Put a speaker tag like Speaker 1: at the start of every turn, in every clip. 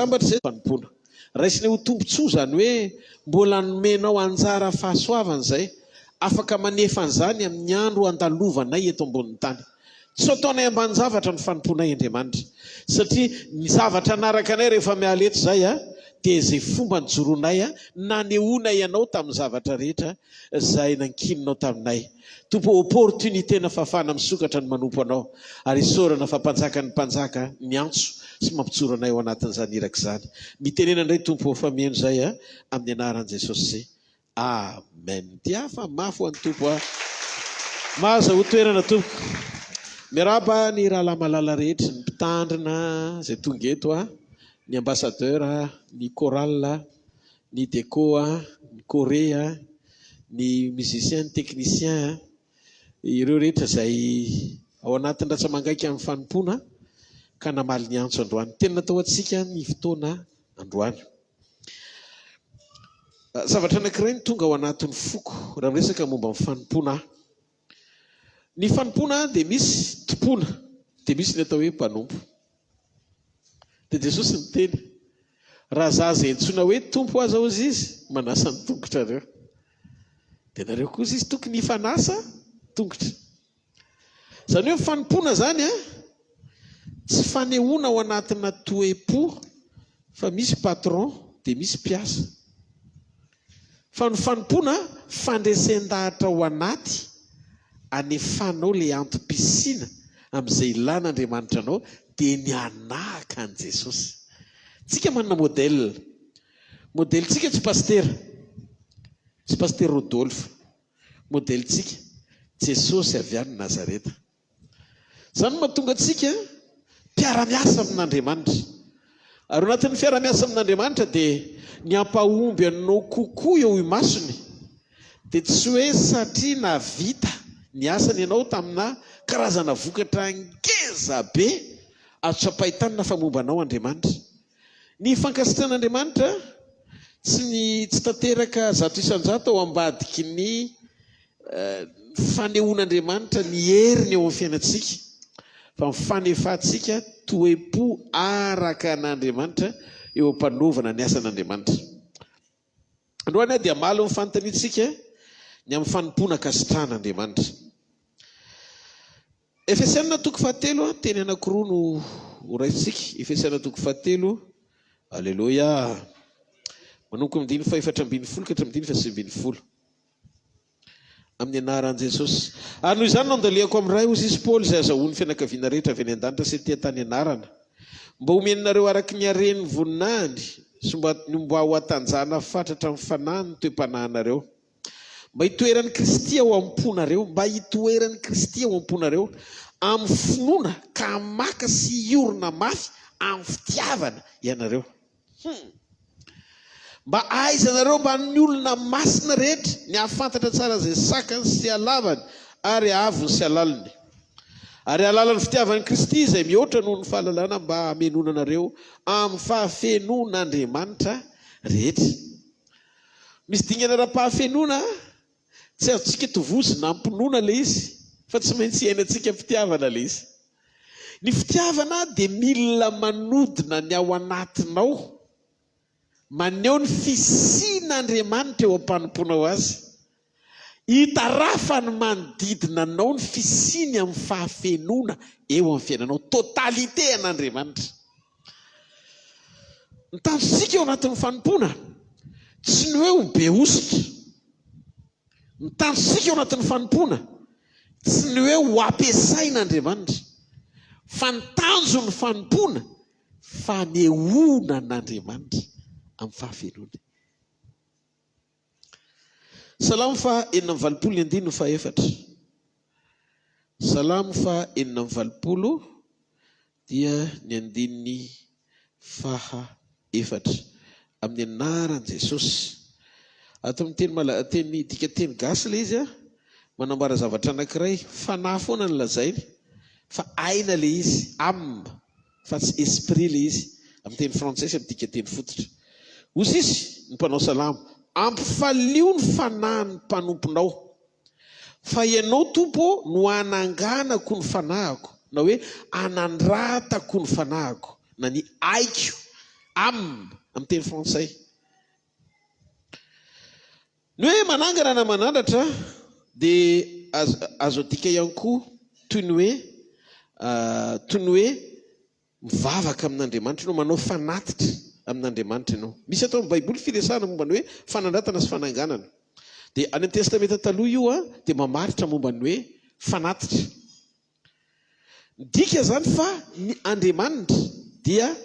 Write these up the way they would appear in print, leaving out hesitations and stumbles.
Speaker 1: Atambatra izay fanompoana. Raisinay ho tombontsoa izany hoe mbola nomenao anjara fahasoavana izay, afaka manefa an'izany amin'ny andro andalovanay eto ambonin'ny tany. Tsy ataonay ambanin-javatra ny fanompoanay Andriamanitra, satria ny zavatra hanaraka anay rehefa miala eto izay dia izay fomba nijoroanay nanehoanay Anao tamin'ny zavatra rehetra izay nankininao taminay. Tompo ô, opportunité na fahafahana misokatra ny manompo Anao, ary isaorana fa Mpanjakan'ny mpanjaka miantso sy mampijoro anay ao anatin'izany iraka izany. Mitenena indray Tompo ô, fa mihaino izay a, amin'ny anaran'i Jesosy. Amen. Tiafa mafy ho an'ny Tompo a. Mahazahoa toerana Tompoko. Miarahaba ny rahalahy malala rehetra, ny mpitandrina izay tonga eto a, ny ambassadeur, ny chorale, ny deco a, ny choré a, ny musicien, ny technicien a, ireo rehetra izay ao anatin'ny ratsa-mangaika amin'ny fanompoana ka namaly ny antso androany. Tena natao ho antsika ny fotoana androany. Zavatra anankiray no tonga ao anatin'ny foko raha miresaka momba ny fanompoana aho. Ny fanompoana dia misy tompoana, dia misy ny atao hoe mpanompo. Dia Jesosy niteny, Raha za izay antsoina hoe Tompo aza hozy izy, manasa ny tongotrareo. Dia nareo koa hozy izy tokony hifanasa tongotra. Izany hoe ny fanompoana izany an, tsy fanehoana ao anatina toe-po fa misy patron dia misy mpiasa. Fa ny fanompoana fandresen-dahatra ao anaty anefanao ilay antom-pisiana amin'izay ilan'Andriamanitra anao dia ny hanahaka an'i Jesosy. Tsika manana modèle. Modelintsika tsy pasitera. Tsy pasitera Rodolphe. Modelintsika, Jesosy avy any Nazareta. Izany no mahatonga antsika mpiara-miasa amin'Andriamanitra. Ary ao anatin'ny fiara-miasa amin'Andriamanitra dia ny hampahomby anao kokoa eo imasony dia tsy hoe satria nahavita ny asany ianao tamina karazana vokatra ngeza be azo tsapain-tanana fa momba anao Andriamanitra. Ny fankasitrahan'Andriamanitra tsy ny tsy tanteraka 100% ao ambadiky ny fanehoan'Andriamanitra ny heriny eo amin'ny fiainantsika, fa ny fanefantsika toe-po araka an'Andriamanitra eo am-panaovana ny asan'Andriamanitra. Androany aho dia hamaly ny fanontaniantsika ny amin'ny fanompoana ankasitrahan'Andriamanitra. Efesiana toko fahatelo, teny anankiroa no horaisintsika. Efesiana toko fahatelo, Aleloia! Manomboka amin'ny andininy fahefatra ambin'ny folo ka hatramin'ny andininy fahasivy ambin'ny folo. Amin'ny anaran'i Jesosy. Ary noho izany no andalihako amin'ny Ray, hoy izy Paoly, izay azahoan'ny fianakaviana rehetra avy any an-danitra sy ety an-tany anarana, mba homenareo araka ny haren'ny voninahiny, sy mba mba ho hatanjahana fatratra amin'ny fanahy ny toe-panahinareo. Mba hitoeran'i Kristy ao am-ponareo, mba hitoeran'i Kristy ao am-ponareo, amin'ny finoana, ka hamaka sy hiorina mafy amin'ny fitiavana ianareo. Hum. Mba ahaizanareo mbamin'ny olona masina rehetra ny hahafantatra tsara izay sakany sy halavany ary haavony sy halaliny. Ary hahalala ny fitiavan'i Kristy izay mihoatra noho ny fahalalana mba hamenoana anareo amin'ny fahafenoan'Andriamanitra rehetra. Misy dingana ara-pahafenoana tsy azontsika tovozina am-pinoana ilay izy fa tsy maintsy iainantsika am-pitiavana ilay izy. Ny fitiavana dia milina manodina ny ao anatinao, maneho ny fisian'Andriamanitra eo am-panompoanao Azy. Hitarafan'ny manodidina anao ny fisiany amin'ny fahafenoana eo amin'ny fiainanao, totalité an'Andriamanitra. Ny tanjontsika eo anatin'ny fanompoana tsy ny hoe ho be hosotra. Ny tanjontsika eo anatin'ny fanompoana tsy ny hoe ho ampiasaina Andriamanitra, fa ny tanjon'ny fanompoana fanehoana an'Andriamanitra amin'ny fahafenoany. Salamo faha 86 ny andininy faha efatra. Salamo faha 86 dia ny andininy faha efatra. Amin'ny anaran'i Jesosy. Ato amin'ny teny mala teny dika teny gasy ilay izy a, manambara zavatra anankiray, fanahy foana no lazainy fa aina ilay izy, âme, fa tsy esprit ilay izy, amin'ny teny frantsay sy amin'ny dika teny fototra. Hoy sisa ny mpanao salamo, ampifalio ny fanahin'ny mpanomponao. Fa Ianao, Tompo ô, no ananganako ny fanahiko, na hoe anandratako ny fanahiko, na ny aiko. Âme amin'ny teny frantsay. Ny hoe manangana na manandratra dia azo azo adika ihany koa toy ny hoe toy ny hoe mivavaka amin'Andriamanitra ianao, manao fanatitra amin'Andriamanitra ianao. Misy ato amin'ny Baiboly firesahana momba ny hoe fanandratana sy fananganana. Dia any amin'ny Testamenta Taloha io dia mamaritra momba ny hoe fanatitra. Midika izany fa ny Andriamanitra dia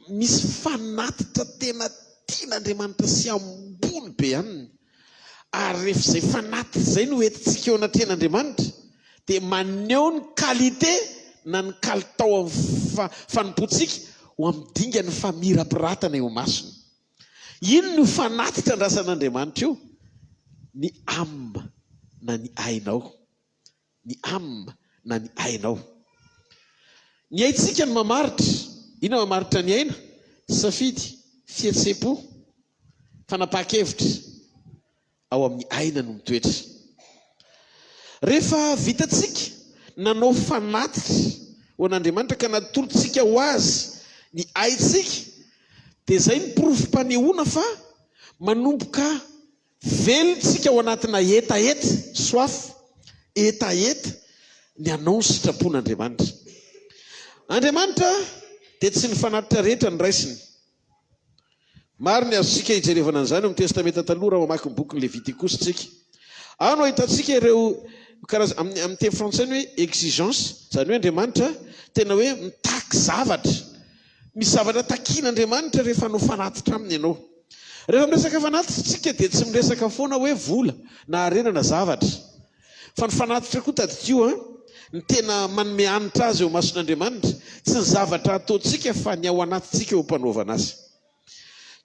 Speaker 1: Misy fanatitra tena tian'Andriamanitra sy ambony be aminy. Ary rehefa izay fanatitra izay no entintsika eo anatrehan'Andriamanitra, dia maneho ny qualité na ny kalitao amin'ny fanompoantsika ho amin'ny dingan'ny famirapiratana eo imasony. Inona io fanatitra andrasan'Andriamanitra io? Ny âme na ny ainao. Ny âme na ny ainao. Ny aintsika no mamaritra. Inona mamaritra ny aina? Safidy, fihetseham-po, fanapahan-kevitra. Ao amin'ny aina no mitoetra. Rehefa vitantsika nanao fanatitra ho an'Andriamanitra ka natolotsika ho Azy ny aintsika, dia izay no porofom-panehoana fa manomboka Velontsika ao anatina hetaheta, soif, hetaheta ny hanao ny sitrapon'Andriamanitra. Andriamanitra dia tsy ny fanatitra rehetra no raisiny. Maro ny azontsika ijerevana an'izany ao amin'ny Testamenta Taloha raha mamaky ny bokin'ny Levitikosy isika. Ao no ahitantsika ireo karazana, amin'ny, amin'ny teny frantsay ny hoe exigence, izany hoe Andriamanitra tena hoe mitaky zavatra. Misy zavatra takian'Andriamanitra rehefa hanao fanatitra aminy ianao. Rehefa miresaka fanatitra isika dia tsy miresaka foana hoe vola na harena na zavatra. Fa ny fanatitra koa tadidio an, ny tena manome hanitra azy eo imason'Andriamanitra, tsy ny zavatra ataontsika fa ny ao anatintsika eo am-panaovana azy.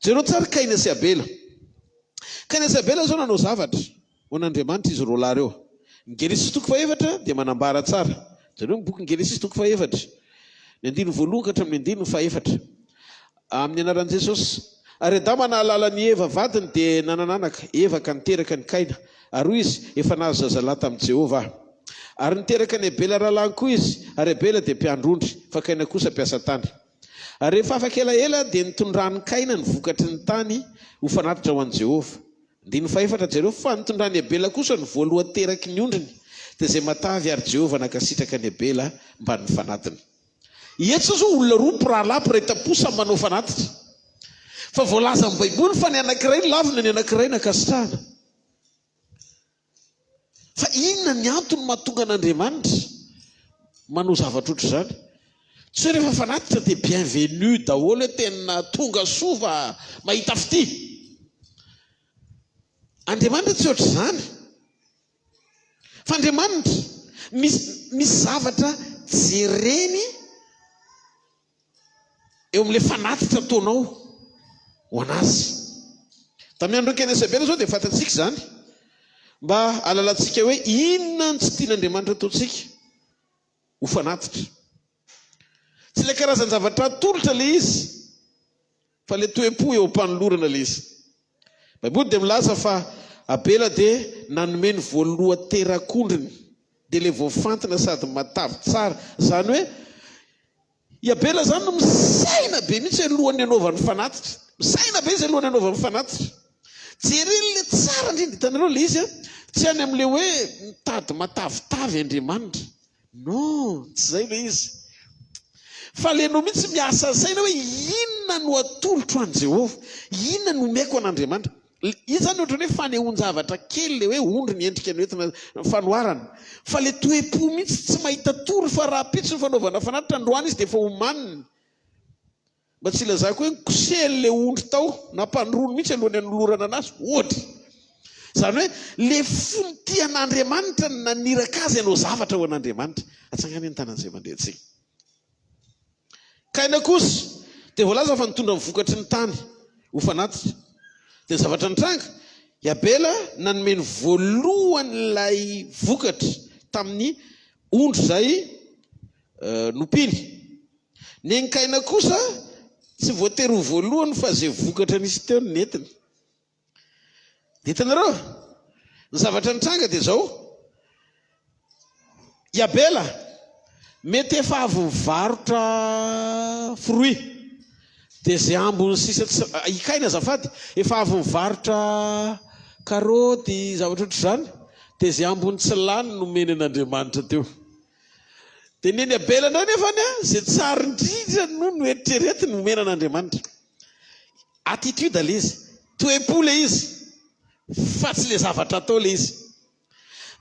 Speaker 1: Jereo tsara Kaina sy Abela. Kaina sy Abela izao nanao zavatra. Ho an'Andriamanitra izy roalahy ireo. Ny Genesisy toko fahefatra dia manambara tsara. Jereo ny bokin'ny Genesisy toko fahefatra, ny andininy voalohany ka hatramin'ny andininy fahefatra. Amin'ny anaran'i Jesosy. Ary Adama nahalala an'i Eva vadiny dia nanana anaka, Eva ka niteraka an'i Kaina. Ary hoy izy, Efa nahazo zazalahy tamin'i Jehovah aho. Ary niteraka an'i Abela rahalahiny koa izy, ary Abela dia mpiandry ondry, fa Kaina kosa mpiasa tany. Ary rehefa afaka elaela dia nitondran'i Kaina ny vokatry ny tany ho fanatitra ho an'i Jehovah. Andininy fahefatra, Jereo fa nitondran'i Abela kosa ny voalohan-teraky ny ondriny, dia izay matavy, ary Jehovah nankasitraka an'i Abela mbamin'ny fanatiny. Eto izao olona roa mpirahalahy mpiray tam-po samy manao fanatitra. Fa voalazan'ny Baiboly fa ny anankiray lavina ny anankiray nankasitrahana. Fa inona ny antony mahatonga an'Andriamanitra manao zavatra ohatr'izany? Tsy hoe rehefa fanatitra dia bienvenue daholo hoe tena tonga soa fa mahita fitia. Andriamanitra tsy ohatr'izany. Fa Andriamanitra misy misy zavatra jereny eo amin'ilay fanatitra ataonao ho an'azy. Tamin'ny andron'i Kaina sy Abela izao dia fantatsika izany, mba hahalalantsika hoe inona no tsy tian'Andriamanitra ataontsika ho fanatitra. Tsy ilay karazan-javatra atolotra ilay izy, fa ilay toe-po eo am-panolorana ilay izy. Baiboly dia milaza fa Abela dia nanome ny voalohan-terak'ondriny, dia ilay voafantina sady matavy tsara. Izany hoe i Abela izany no misaina be mihitsy alohan'ny hanaovany fanatitra. Misaina be izy alohan'ny hanaovany fanatitra. Jereny ilay tsara indrindra. Hitanareo ilay izy an, tsy any amin'ilay hoe mitady matavitavy Andriamanitra. Non, tsy izay ilay izy. Fa ilay ianao mihitsy miasa saina hoe inona no atolotro an'i Jehovah? Inona no omeko an'Andriamanitra? Io izany ohatran'ny hoe fanehoan-javatra kely ilay hoe ondry ny endrika noentina fanoharana. Fa ilay toe-po mihitsy tsy mahita tory fa rahampitso ny fanaovana fanatitra, androany izy dia efa omaniny. Mba tsy ilazako hoe nikosehiny ilay ondry tao, nampandroany mihitsy alohan'ny hanolorana anazy, ohatra. Izany hoe ilay fony tia an'Andriamanitra no naniraka azy hanao zavatra ho an'Andriamanitra. Atsangano ny tanan'izay mandre antsika. Kaina kosa dia voalaza fa nitondra ny vokatry ny tany ho fanatitra. Dia ny zavatra nitranga, i Abela nanome ny voalohan'ilay vokatra tamin'ny ondry izay nompiany. Ny an'i Kaina kosa tsy voatery ho voalohany fa izay vokatra nisy teo no nentiny. Dia hitanareo, ny zavatra nitranga dia izao, i Abela mety efa avy nivarotra fruit. Dia izay ambiny sisa tsy i Kaina azafady, efa avy nivarotra karaoty zavatra ohatr'izany, dia izay ambiny tsy lany nomeny an'Andriamanitra teo. Dia ny an'i Abela indray nefany an, izay tsara indrindra no noeritreretiny homena an'Andriamanitra. Attitude ilay izy, toe-po ilay izy, fa tsy ilay zavatra atao ilay izy.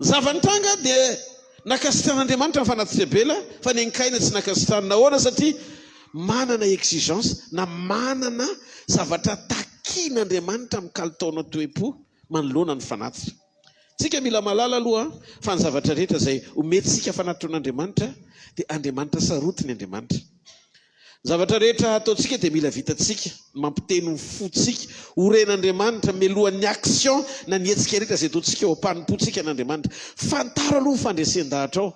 Speaker 1: Ny zava-nitranga dia nankasitrahan'Andriamanitra ny fanatitr'i Abela, fa ny an'i Kaina tsy nankasitrahany. Nahoana? Satria manana exigence na manana zavatra takian'Andriamanitra amin'ny kalitaonao toe-po manoloana ny fanatitra. Tsika mila mahalala aloha fa ny zavatra rehetra izay omentsika fanatitra an'Andriamanitra dia Andriamanitra sarotiny Andriamanitra. Ny zavatra rehetra ataontsika dia mila vitantsika ny mampiteny ny fontsika ho ren'Andriamanitra mialohan'ny action na ny hetsika rehetra izay ataontsika eo am-panompoantsika an'Andriamanitra. Fantaro aloha ny fandresen-dahatrao.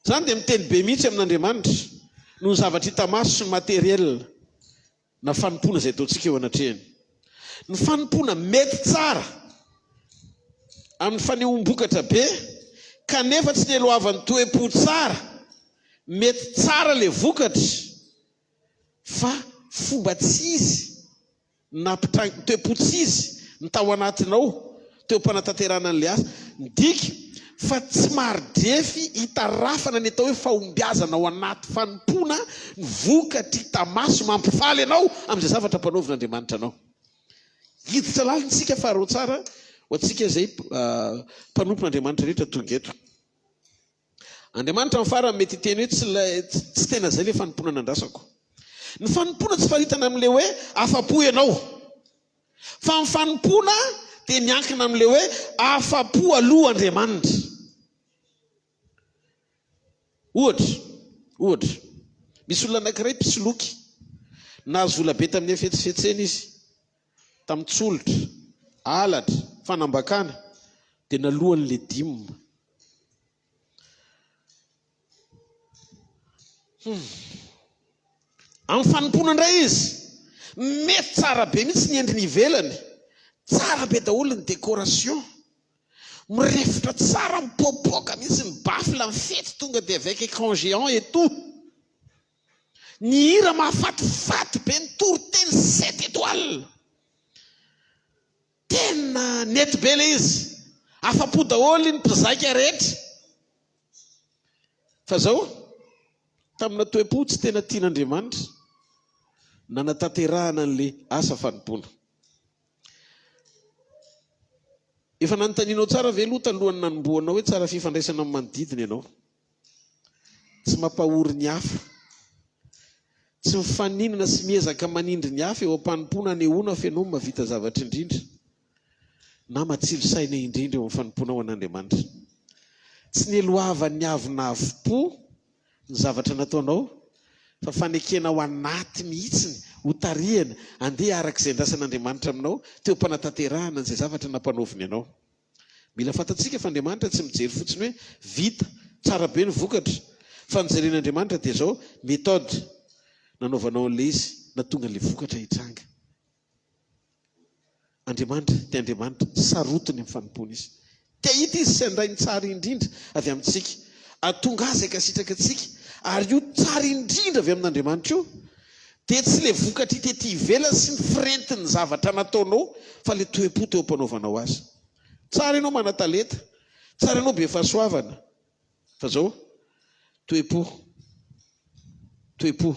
Speaker 1: Izany dia miteny be mihitsy amin'Andriamanitra noho ny zavatra hita maso sy ny matériel. na fanompoana izay ataontsika eo anatrehany. Ny fanompoana mety tsara amin'ny fanehoam-bokatra be kanefa tsy nialohavan'ny toe-po tsara, mety tsara ilay vokatra fa fomba tsy izy nampitrang-, toe-po tsy izy ny tao anatinao teo am-panatanterahana an'ilay asa. Midika fa tsy mari-drefy hitarafana ny atao hoe fahombiazana ao anaty fanompoana ny vokatra hita maso mampifaly anao amin'izay zavatra ampanaovin'Andriamanitra anao. Hiditra lalina isika fa arao tsara ho antsika izay mpanompon'Andriamanitra rehetra tonga eto. Andriamanitra amin'ny farany mety hiteny hoe tsy ilay tsy tena izay ilay fanompoana nandrasako. Ny fanompoana tsy faritana amin'ilay hoe afa-po ianao. Fa ny fanompoana dia miankina amin'ilay hoe afa-po aloha Andriamanitra. Ohatra, ohatra, misy olona anankiray mpisoloky, nahazo vola be tamin'ny hafetsifetsena izy, tamin'ny tsolotra, halatra, fanambakana, dia naloany ilay dime. Hum. Amin'ny fanompoana indray izy, mety tsara be mihitsy ny endriny ivelany, tsara be daholo ny décoration, mirefotra tsara, mipoapoaka mihitsy ny baffle, ny fety tonga dia avec écran géant et tout. Ny hira mahafatifaty be, ny toriteny sept étoiles. Tena nety be ilay izy. Afa-po daholo ny mpizaika rehetra. Fa zao, tamina toe-po tsy tena tian'Andriamanitra nanatanterahana an'ilay asa fanompoana. Efa nanontanianao tsara ve aloha talohan'ny nanombohanao hoe tsara fifandraisana amin'ny manodidina ianao? Tsy mampahory ny hafa. Tsy mifaninana sy miezaka manindry ny hafa eo am-panompoana anehoana fa ianao no mahavita zavatra indrindra na matsilo saina indrindra eo amin'ny fanompoanao an'Andriamanitra. Tsy neloavan'ny avonavom-po ny zavatra nataonao fa fanekena ao anaty mihitsy ny hotarihana handeha araka izay andrasan'Andriamanitra aminao teo am-panatanterahana an'izay zavatra nampanaoviny anao. Mila fantatsika fa Andriamanitra tsy mijery fotsiny hoe vita, tsara be ny vokatra, fa ny jeren'Andriamanitra dia izao, méthode nanaovanao an'ilay izy nahatonga an'ilay vokatra hitranga. Andriamanitra dia Andriamanitra, sarotiny amin'ny fanompoana Izy. Te hahita Izy sy handray ny tsara indrindra avy amintsika, hahatonga Azy hankasitraka antsika, ary io tsara indrindra avy amin'Andriamanitra io dia tsy ilay vokatra hita ety ivelany sy ny firentin'ny zavatra nataonao fa ilay toe-po teo am-panaovanao azy. Tsara ianao manan-talenta, tsara ianao be fahasoavana, fa zao, toe-po, toe-po,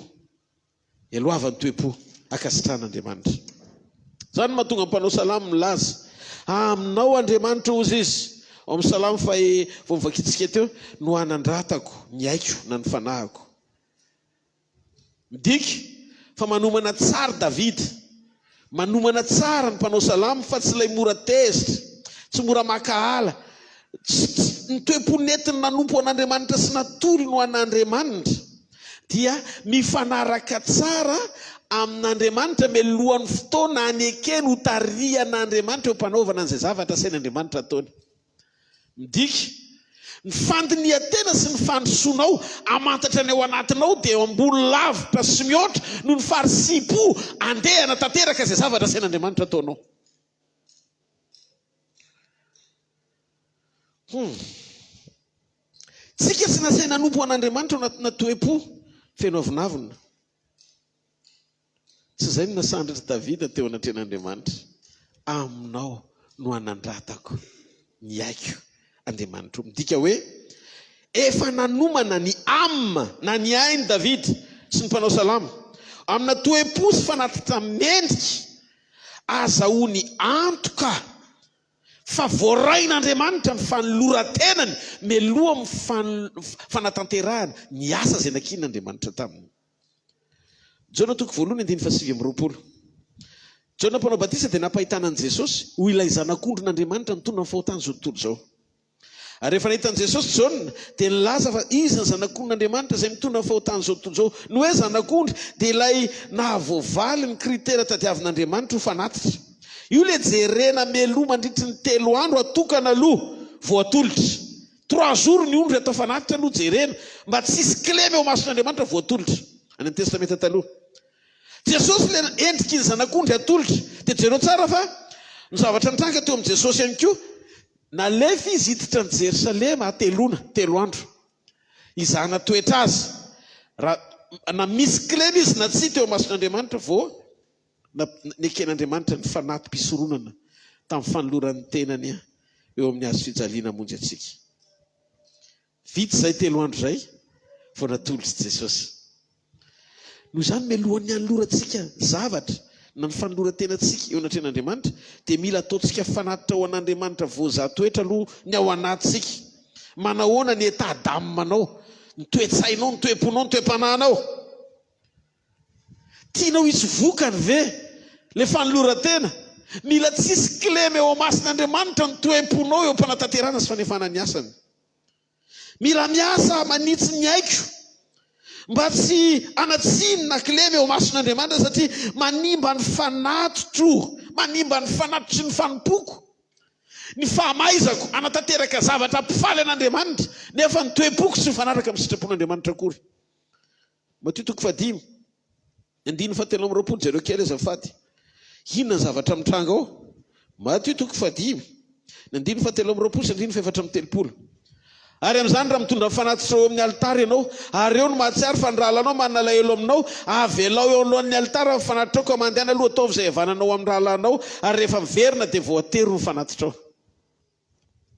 Speaker 1: ialohavan'ny toe-po, ankasitrahan'Andriamanitra. Izany no mahatonga ny mpanao salamo milaza, Aminao Andriamanitra, hozy izy, ao amin'ny salamo faha vao novakintsika teo, no hanandratako ny aiko na ny fanahiko. Midika fa manomana tsara Davida. Manomana tsara ny mpanao salamo fa tsy ilay mora tezitra, tsy mora mankahala. Tsy, tsy, ny toe-po nentiny nanompo an'Andriamanitra sy natolony ho an'Andriamanitra dia mifanaraka tsara amin'Andriamanitra mialohan'ny fotoana hanekeny hotarihan'Andriamanitra eo am-panaovana an'izay zavatra asain'Andriamanitra ataony. Midika, ny fandinihan-tena sy ny fandrosoanao hamantatra ny ao anatinao dia eo ambony lavitra sy mihoatra noho ny farisihim-po handeha hanatanteraka izay zavatra asain'Andriamanitra ataonao. Hum. Tsika tsy nasaina hanompo an'Andriamanitra ao anatina toe-po feno avonavona. Tsy izay no nasandratr'i Davida teo anatrehan'Andriamanitra, Aminao no anandratako ny aiko, Andriamanitro. Midika hoe efa nanomana ny âme na ny ain'i Davida sy ny mpanao salamo amina toe-po sy fanatitra mendrika azahoany antoka fa voarain'Andriamanitra ny fanoloran-tenany mialoha amin'ny fanatanterahana ny asa izay nankinin'Andriamanitra taminy. Jaona toko voalohany andininy fahasivy amby 20. Jaona Mpanao Batisa dia nampahitana an'i Jesosy ho ilay Zanak'ondrin'Andriamanitra nitondra ny fahotan'izao tontolo izao. Ary rehefa nahita an'i Jesosy Jaona, dia nilaza fa Izy ny Zanak'ondrin'Andriamanitra izay mitondra ny fahotan'izao tontolo izao. Ny hoe Zanak'ondry dia ilay nahavoavaly ny kritera tadiavin'Andriamanitra ho fanatitra. Io ilay jerena mialoha mandritry ny telo andro atokana aloha vao atolotra. Trois jours ny ondry atao fanatitra aloha jerena mba tsy hisy kilema eo imason'Andriamanitra vao atolotra. Any amin'ny Testamenta Taloha. Jesosy ilay endriky ny zanak'ondry atolotra. Dia jereo tsara fa ny zavatra nitranga teo amin'i Jesosy ihany koa, nalefa izy hiditra an'i Jerosalema hateloana, telo andro. Hizahana toetra azy. Raha na misy kilema izy na tsia teo imason'Andriamanitra vao neken'Andriamanitra ny fanati-pisoronana tamin'ny fanoloran'ny tenany eo amin'ny hazo fijaliana hamonjy antsika. Vita izay telo andro izay vao natolotr'i Jesosy. Noho izany, mialohan'ny hanolorantsika zavatra na ny fanoloran-tenantsika eo anatrehan'Andriamanitra, dia mila ataontsika fanatitra ho an'Andriamanitra voazaha toetra aloha ny ao anatintsika. Manahoana ny état d'âme-nao, ny toe-tsainao, ny toe-ponao, ny toe-panahinao? Tianao hisy vokany ve ilay fanoloran-tena? Mila tsisy kilema eo imason'Andriamanitra ny toe-ponao eo am-panatanterahana sy fanefana ny asany. Mila miasa manitsy ny aiko mba tsy hanatsiny na kilema eo imason'Andriamanitra satria manimba ny fanatitro, manimba ny fanatitry ny fanompoako, ny fahamaizako hanatanteraka zavatra hampifaly an'Andriamanitra nefa ny toe-poko tsy mifanaraka amin'ny sitrapon'Andriamanitra akory. Matio toko fahadimy, andininy fahatelo amby 20, jereo kely azafady. Inona ny zavatra mitranga ao? Matio toko fahadimy, ny andininy fahatelo amby 20 sy andininy fahefatra amby 30. Ary amin'izany raha mitondra ny fanatitra eo amin'ny alitara ianao, ary eo no mahatsiaro fa ny rahalahinao manana alahelo aminao, avelao eo anoloan'ny alitara ny fanatitrao ka mandehana aloha ataovy izay hihavananao amin'ny rahalahinao, ary rehefa miverina dia voatery ny fanatitrao.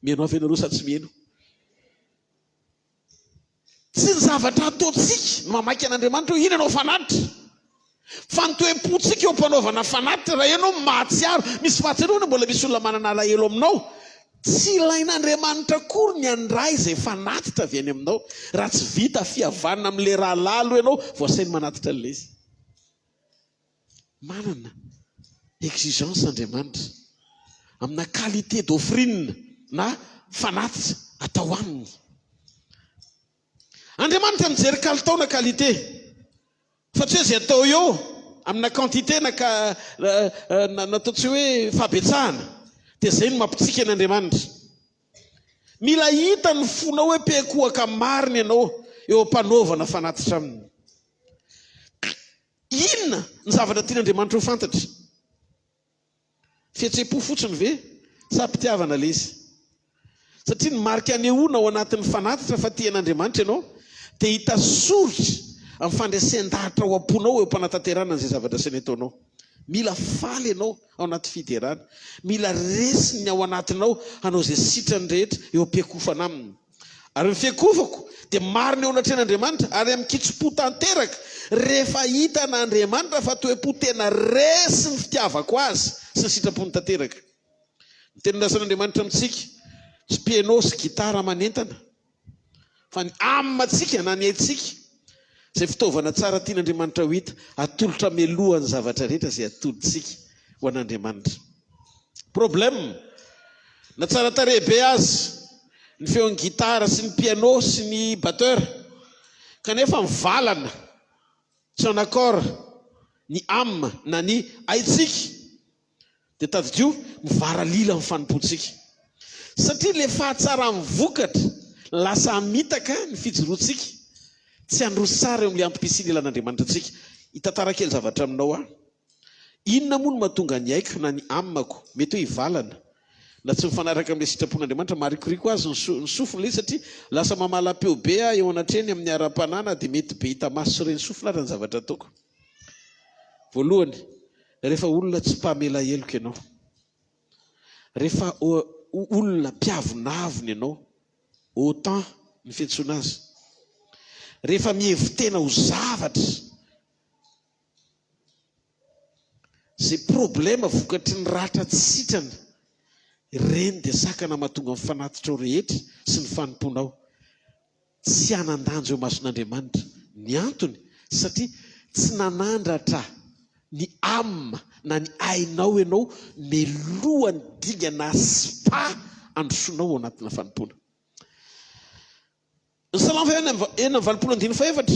Speaker 1: Mihaino avy ianareo sa tsy mihaino? Tsy ny zavatra ataontsika no mamaky an'Andriamanitra hoe inona no fanatitra, fa ny toe-pontsika eo am-panaovana fanatitra. Raha ianao mahatsiaro, misy fahatsiarovana mbola misy olona manana alahelo aminao, tsy ilain'Andriamanitra akory ny handray izay fanatitra avy any aminao, raha tsy vita fihavanana amin'ilay rahalahy aloha ianao vao asainy manatitra an'ilay izy. Manana exigence Andriamanitra amina qualité d'offrine na fanatitra atao aminy. Andriamanitra mijery kalitao na qualité fa tsy hoe izay atao eo amina quantité na ka na atao tsy hoe fahabetsahana dia izay no mampitsiky an'Andriamanitra. Mila hita ny fonao hoe mpiankohoka marina ianao eo am-panaovana fanatitra aminy. Inona ny zavatra tian'Andriamanitra ho fantatra? Fihetseham-po fotsiny ve sa mpitiavana ilay izy? Satria ny marika anehoana ao anatin'ny fanatitra fa tia an'Andriamanitra ianao dia hita soritra amin'ny fandresen-dahatra ao am-ponao eo am-panatanterahana an'izay zavatra asainy ataonao. Mila faly ianao ao anaty fiderana. Mila resy ny ao anatinao hanao izay sitrany rehetra eo am-piakofana aminy. Ary ny fiakofako dia marina eo anatrehan'Andriamanitra ary amin-kitsim-po tanteraka rehefa hitan'Andriamanitra fa toe-po tena resy ny fitiavako Azy sy ny sitrapony tanteraka. Ny teny andrasan'Andriamanitra amintsika tsy piano sy gitara aman'entana fa ny âme-ntsika na ny aintsika izay fitaovana tsara tian'Andriamanitra ho hita atolotra mialohan'ny zavatra rehetra izay atolotsika ho an'Andriamanitra. Problème, na tsara tarehy be aza ny feon'ny gitara sy ny piano sy ny batteur kanefa mivalana tsy en accord ny âme na ny aintsika dia tadidio mivaralila ny fanompoantsika satria ilay fahatsaran'ny vokatra lasa hamitaka ny fijoroantsika tsy handroso tsara eo amin'ilay antom-pisiana ilan'Andriamanitra antsika. Hitantara kely zavatra aminao aho. Inona moa no mahatonga ny aiko na ny âme-ko mety hoe hivalana na tsy mifanaraka amin'ilay sitrapon'Andriamanitra? Maharikoriko azy ny ny sofina ilay izy satria lasa mamalam-peo be aho eo anatrehany amin'ny ara-panahy na dia mety be hita maso sy ren'ny sofina ary ny zavatra ataoko. Voalohany, rehefa olona tsy mpamela heloka ianao. Rehefa olona mpiavonavona ianao, autant ny fiantsoana azy. Rehefa mihevi-tena ho zavatra, izay problème vokatry ny ratra tsy sitrana, ireny dia sakana mahatonga ny fanatitrao rehetra sy ny fanompoanao tsy hanan-danja eo imason'Andriamanitra. Ny antony, satria tsy nanandratra ny âme na ny ainao ianao mialohan'ny dingana spa androsoanao ao anatina fanompoana. Ny Salamo faha 86 andininy fahefatra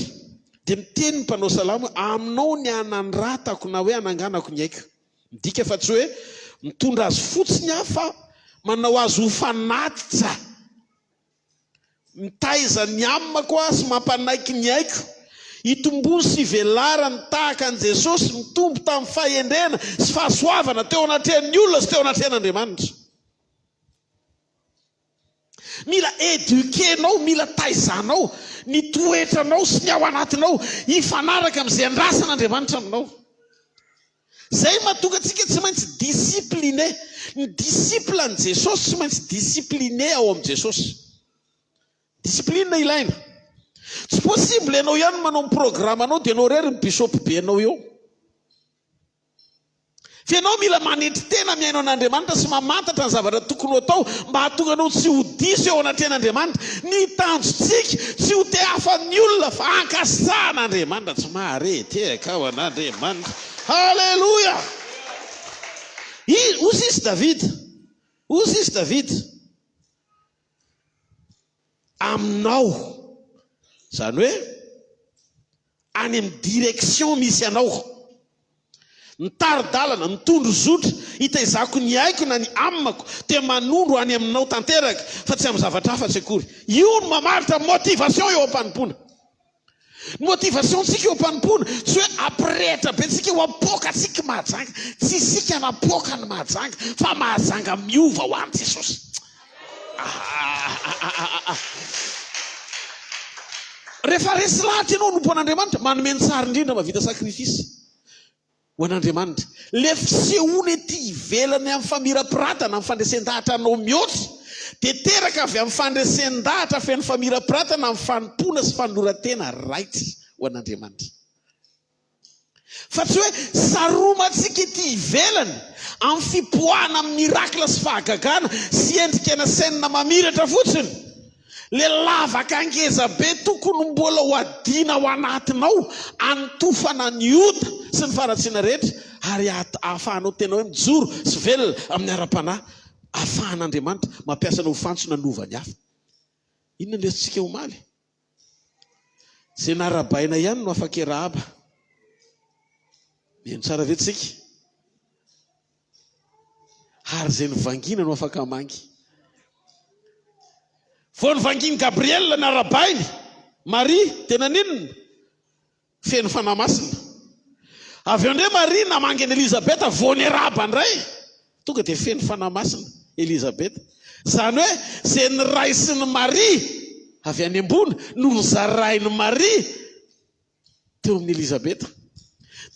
Speaker 1: dia miteny ny mpanao salamo hoe, Aminao ny hanandratako na hoe hananganako ny aiko. Midika fa tsy hoe mitondra azy fotsiny aho fa manao azy ho fanatitra. Mitaiza ny amako aho sy mampanaiky ny aiko. Hitomboany sy hivelarany tahaka an'i Jesosy, mitombo tamin'ny fahendrena sy fahasoavana teo anatrehan'ny olona sy teo anatrehan'Andriamanitra. Mila eduquer-nao, mila taizanao ny toetranao sy ny ao anatinao hifanaraka amin'izay andrasan'Andriamanitra aminao. Izay mahatonga antsika tsy maintsy discipliner. Ny disciple an'i Jesosy tsy maintsy discipliner ao amin'i Jesosy. Discipline ilaina. Tsy possible ianao ihany manao ny programme anao dia ianao irery ny bishop be anao eo. Fa ianao mila manetry tena mihaino an'Andriamanitra sy mamantatra ny zavatra tokony ho atao mba hahatonga anao tsy ho diso eo anatrehan'Andriamanitra. Ny tanjontsika tsy ho tehafan'ny olona fa hankasitrahan'Andriamanitra. Tsy mahare tehaka aho an'Andriamanitra. Haleloia! I, hoy izy Davida, hoy izy Davida, aminao, izany hoe any amin'ny direction misy anao. Mitari-dalana, mitondro zotra, hitaizako ny aiko na ny amako dia manondro any aminao tanteraka fa tsy amin'ny zavatra hafa tsy akory. Io no mamaritra motivation eo am-panompoana. Ny motivation-tsika eo am-panompoana, tsy hoe hampirehitra be antsika ho apoaka antsika Mahajanga. Tsy isika hanapoaka an'i Mahajanga, fa Mahajanga miova ho an'i Jesosy. Ah, Rehefa resy lahatra ianao hanompo an'Andriamanitra, manome ny tsara indrindra, mahavita sacrifice ho an'Andriamanitra. Ilay fisehoana ety ivelany amin'ny famirapiratana, amin'ny fandresen-dahatra anao mihoatra, dia teraka avy amin'ny fandresen-dahatra feno famirapiratana amin'ny fanompoana sy fanoloran-tena raitra ho an'Andriamanitra. Fa tsy hoe saromantsika ety ivelany amin'ny fipoahana amin'ny miracle sy fahagagana sy endrika na scène mamiratra fotsiny. Le lavaka ngeza be tokony mbola ho adina ao anatinao anotofana ny ota sy ny faharatsiana rehetra ary ahafahanao tena hoe mijoro sy velona amin'ny ara-panahy ahafahan'Andriamanitra mampiasa anao ho fantsona hanova ny hafa. Inona ny lesotsika omaly? Izay narabaina ihany no afaka hiarahaba. Mihaino tsara ve tsika? Ary izay novangiana no afaka hamangy. Vao novangian'i Gabriela narabainy, Maria, dia naninona? Feno Fanahy Masina. Avy eo indray Maria namangy an'i Elizabeta vao niarahaba indray. Tonga dia feno Fanahy Masina Elizabeta. Izany hoe izay noraisin'i Maria avy any ambony no nozarain'i Maria teo amin'i Elizabeta.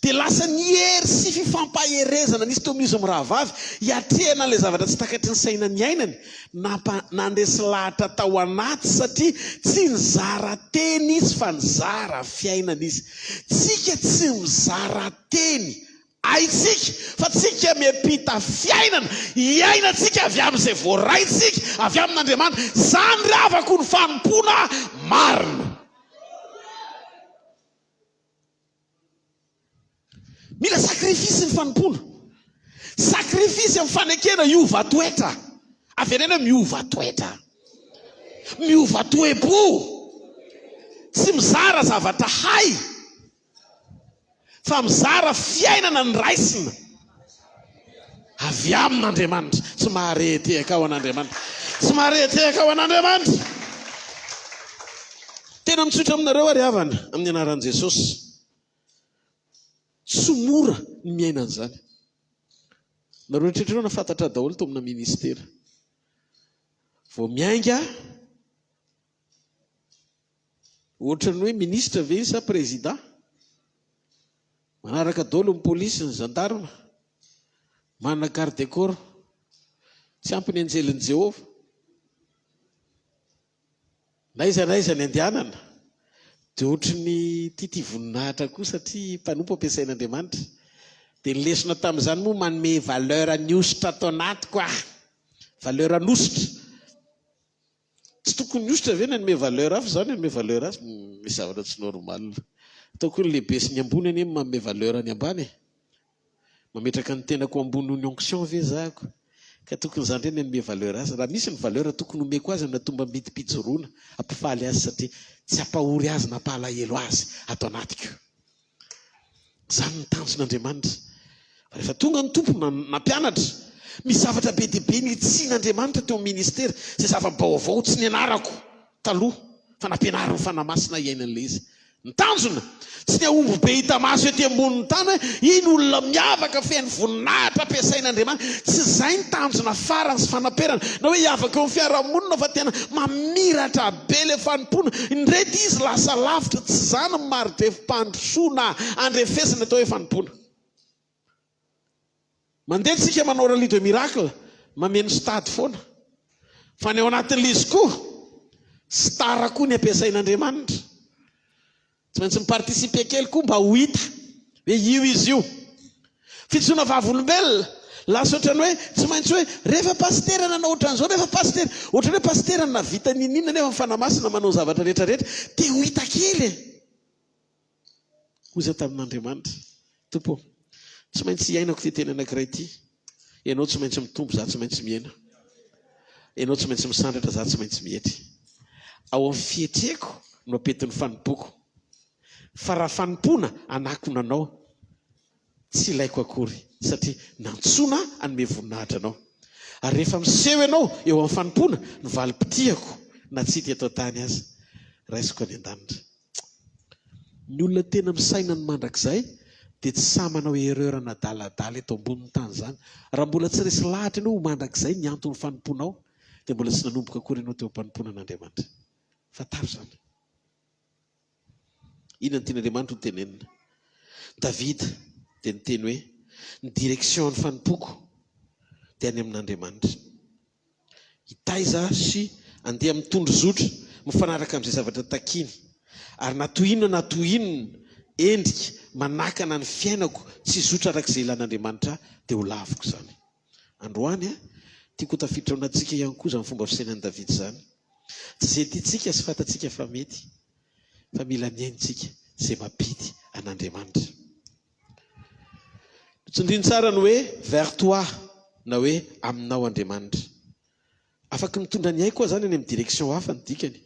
Speaker 1: Dia lasa ny hery sy fifampaherezana nisy teo amin'izy mirahavavy hiatrehana an'ilay zavatra tsy takatry ny saina niainany, nampa, nandresy lahatra tao anaty satria tsy nizara teny izy fa nizara fiainana izy. Tsika tsy mizara teny, haintsika fa tsika miampita fiainana, iainantsika avy amin'izay voaraintsika avy amin'Andriamanitra. Izany ry havako no fanompoana marina. Mila sacrifice ny fanompoana. Sacrifice amin'ny fanekena hiova toetra. Avereno hoe miova toetra. Miova toe-po. Tsy mizara zavatra hay fa mizara fiainana noraisina avy amin'Andriamanitra. Tsy maharehetehaka ao an'Andriamanitra. Tsy maharehetehaka ao an'Andriamanitra. Tena mitsotra aminareo ary havana amin'ny anaran'i Jesosy. Tsy mora ny miaina an'izany. Nareo eritreretinareo na fantatra daholo tao amina ministera. Vao miainga ohatran'ny hoe ministra ve izy sa président? Manaraka daholo ny polisy, ny zandarma, manana garde corps. Tsy ampy ny anjelin'i Jehovah. Na aiza na aiza ny andehanana, dia ohatry ny tiatia voninahitra koa satria mpanompo ampiasain'Andriamanitra. Dia ny lesona tamin'izany moa manome valeur ny hosotra ato anatiko aho. Valeur an'hosotra. Tsy tokony ny hosotra ve ny hanome valeur ahy fa izaho no hanome valeur azy? Misy zavatra tsy normal. Ataoko hoe ny lehibe sy ny ambony anie no manome valeur ny ambany e. Mametraka ny tenako ambony noho ny onction ve zahako? Ka tokony za ndray ny hanome valeur azy. Raha misy ny valeur tokony omeko azy na tombambidim-pijoroana hampifaly azy satria tsy hampahory azy na hampalahelo azy ato anatiko. Izany ny tanjon'Andriamanitra. Fa rehefa tonga ny Tompo nampianatra, misy zavatra be dia be nitsian'Andriamanitra teo amin'ny ministera, izay zava-baovao tsy nianarako taloha fa nampianarin'ny Fanahy Masina hiainan'ilay izy. Ny tanjona, tsy ny hahomby be hita maso ety ambonin'ny tany hoe iny olona miavaka feno voninahitra ampiasain'Andriamanitra. Tsy izay ny tanjona farany sy fanaperana. Na hoe hiavaka eo amin'ny fiarahamonina fa tena mamiratra be ilay fanompoana. Indreto izy lasa lavitra, tsy izany ny mari-drefim-pandrosoana andrefesana atao hoe fanompoana. Mandeha tsika manao rallye de miracle, mameno stade foana. Fa ny ao anatin'ilay izy koa, star koa ny ampiasain'Andriamanitra. Tsy maintsy mi-participer kely koa mba ho hita hoe io izy io. Fijoroana vavolombelona, lasa ohatran'ny hoe tsy maintsy hoe rehefa pasitera nanao ohatran'izao, rehefa pasitera, ohatran'ny hoe pasitera nahavita n'inon'inona nefa ny Fanahy Masina manao zavatra rehetra rehetra. Te ho hita kely e! Hoy izaho tamin'Andriamanitra, Tompo ô, tsy maintsy hiainako ity teny anankiray ity. Ianao tsy maintsy mitombo, izaho tsy maintsy mihena. Ianao tsy maintsy misandratra, izaho tsy maintsy mietry. Ao amin'ny fietreko no ampetin'ny fanompoako. Fa raha fanompoana hanakona anao, tsy ilaiko akory, satria nantsoina aho hanome voninahitra anao. Ary rehefa miseho ianao eo amin'ny fanompoana, ny valim-pitiako na tsy hita eto an-tany aza, raisiko any an-danitra. Ny olona tena misaina ny mandrakizay dia tsy sahy manao erreur an'adaladala eto ambonin'ny tany izany. Raha mbola tsy resy lahatra ianao ho mandrakizay ny anton'ny fanompoanao dia mbola tsy nanomboka akory ianao teo am-panompoana an'Andriamanitra. Fantaro izany. Inona no tian'Andriamanitra ho tenenina? Davida dia niteny hoe, ny direction ny fanompoako dia any amin'Andriamanitra. Hitaiza sy andeha amin'ny tondrozotra mifanaraka amin'izay zavatra takiany. Ary na toy inona na toy inona endrika manakana ny fiainako tsy hizotra araka izay ilan'Andriamanitra ahy, dia ho laviko izany. Androany, tiako ho tafiditra ao anatintsika ihany koa izany fomba fisainan'i Davida izany. Tsy izay tiantsika sy fantatsika fa mety, fa mila mihaino isika izay mampety an'Andriamanitra. Tsindrino tsara ny hoe vers toi na hoe aminao Andriamanitra. Afaky mitondra ny aiko aho zany any amin'ny direction hafa ny dikany.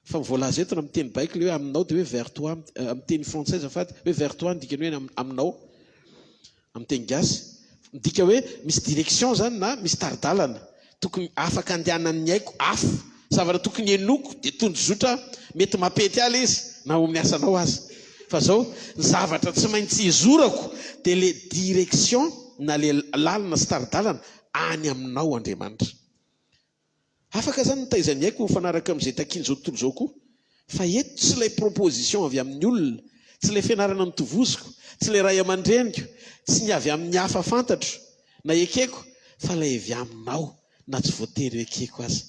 Speaker 1: Fa ny voalaza eto na amin'ny teny baiko ilay hoe aminao dia hoe vers toi, amin'ny teny frantsay azafady, hoe vers toi ny dikany hoe aminao. Amin'ny teny gasy. Midika hoe misy direction zany na misy tari-dalana. Tokony afaka andehanan'ny aiko hafa. Zavatra tokony henoiko dia tondrozotra mety mampety ahy ilay izy na ao amin'ny asanao aza. Fa zao, ny zavatra tsy maintsy hizorako dia le direction na le lalana sy tari-dalana any aminao Andriamanitra. Afaka zany mitaiza ny aiko mifanaraka amin'izay takian'izao tontolo izao koa. Fa eto tsy ilay proposition avy amin'ny olona, tsy ilay fianarana notovoziko, tsy ilay ray aman-dreniko, tsy ny avy amin'ny hafa fantatro na ekeko fa ilay avy aminao na tsy voatery ho ekeko aza.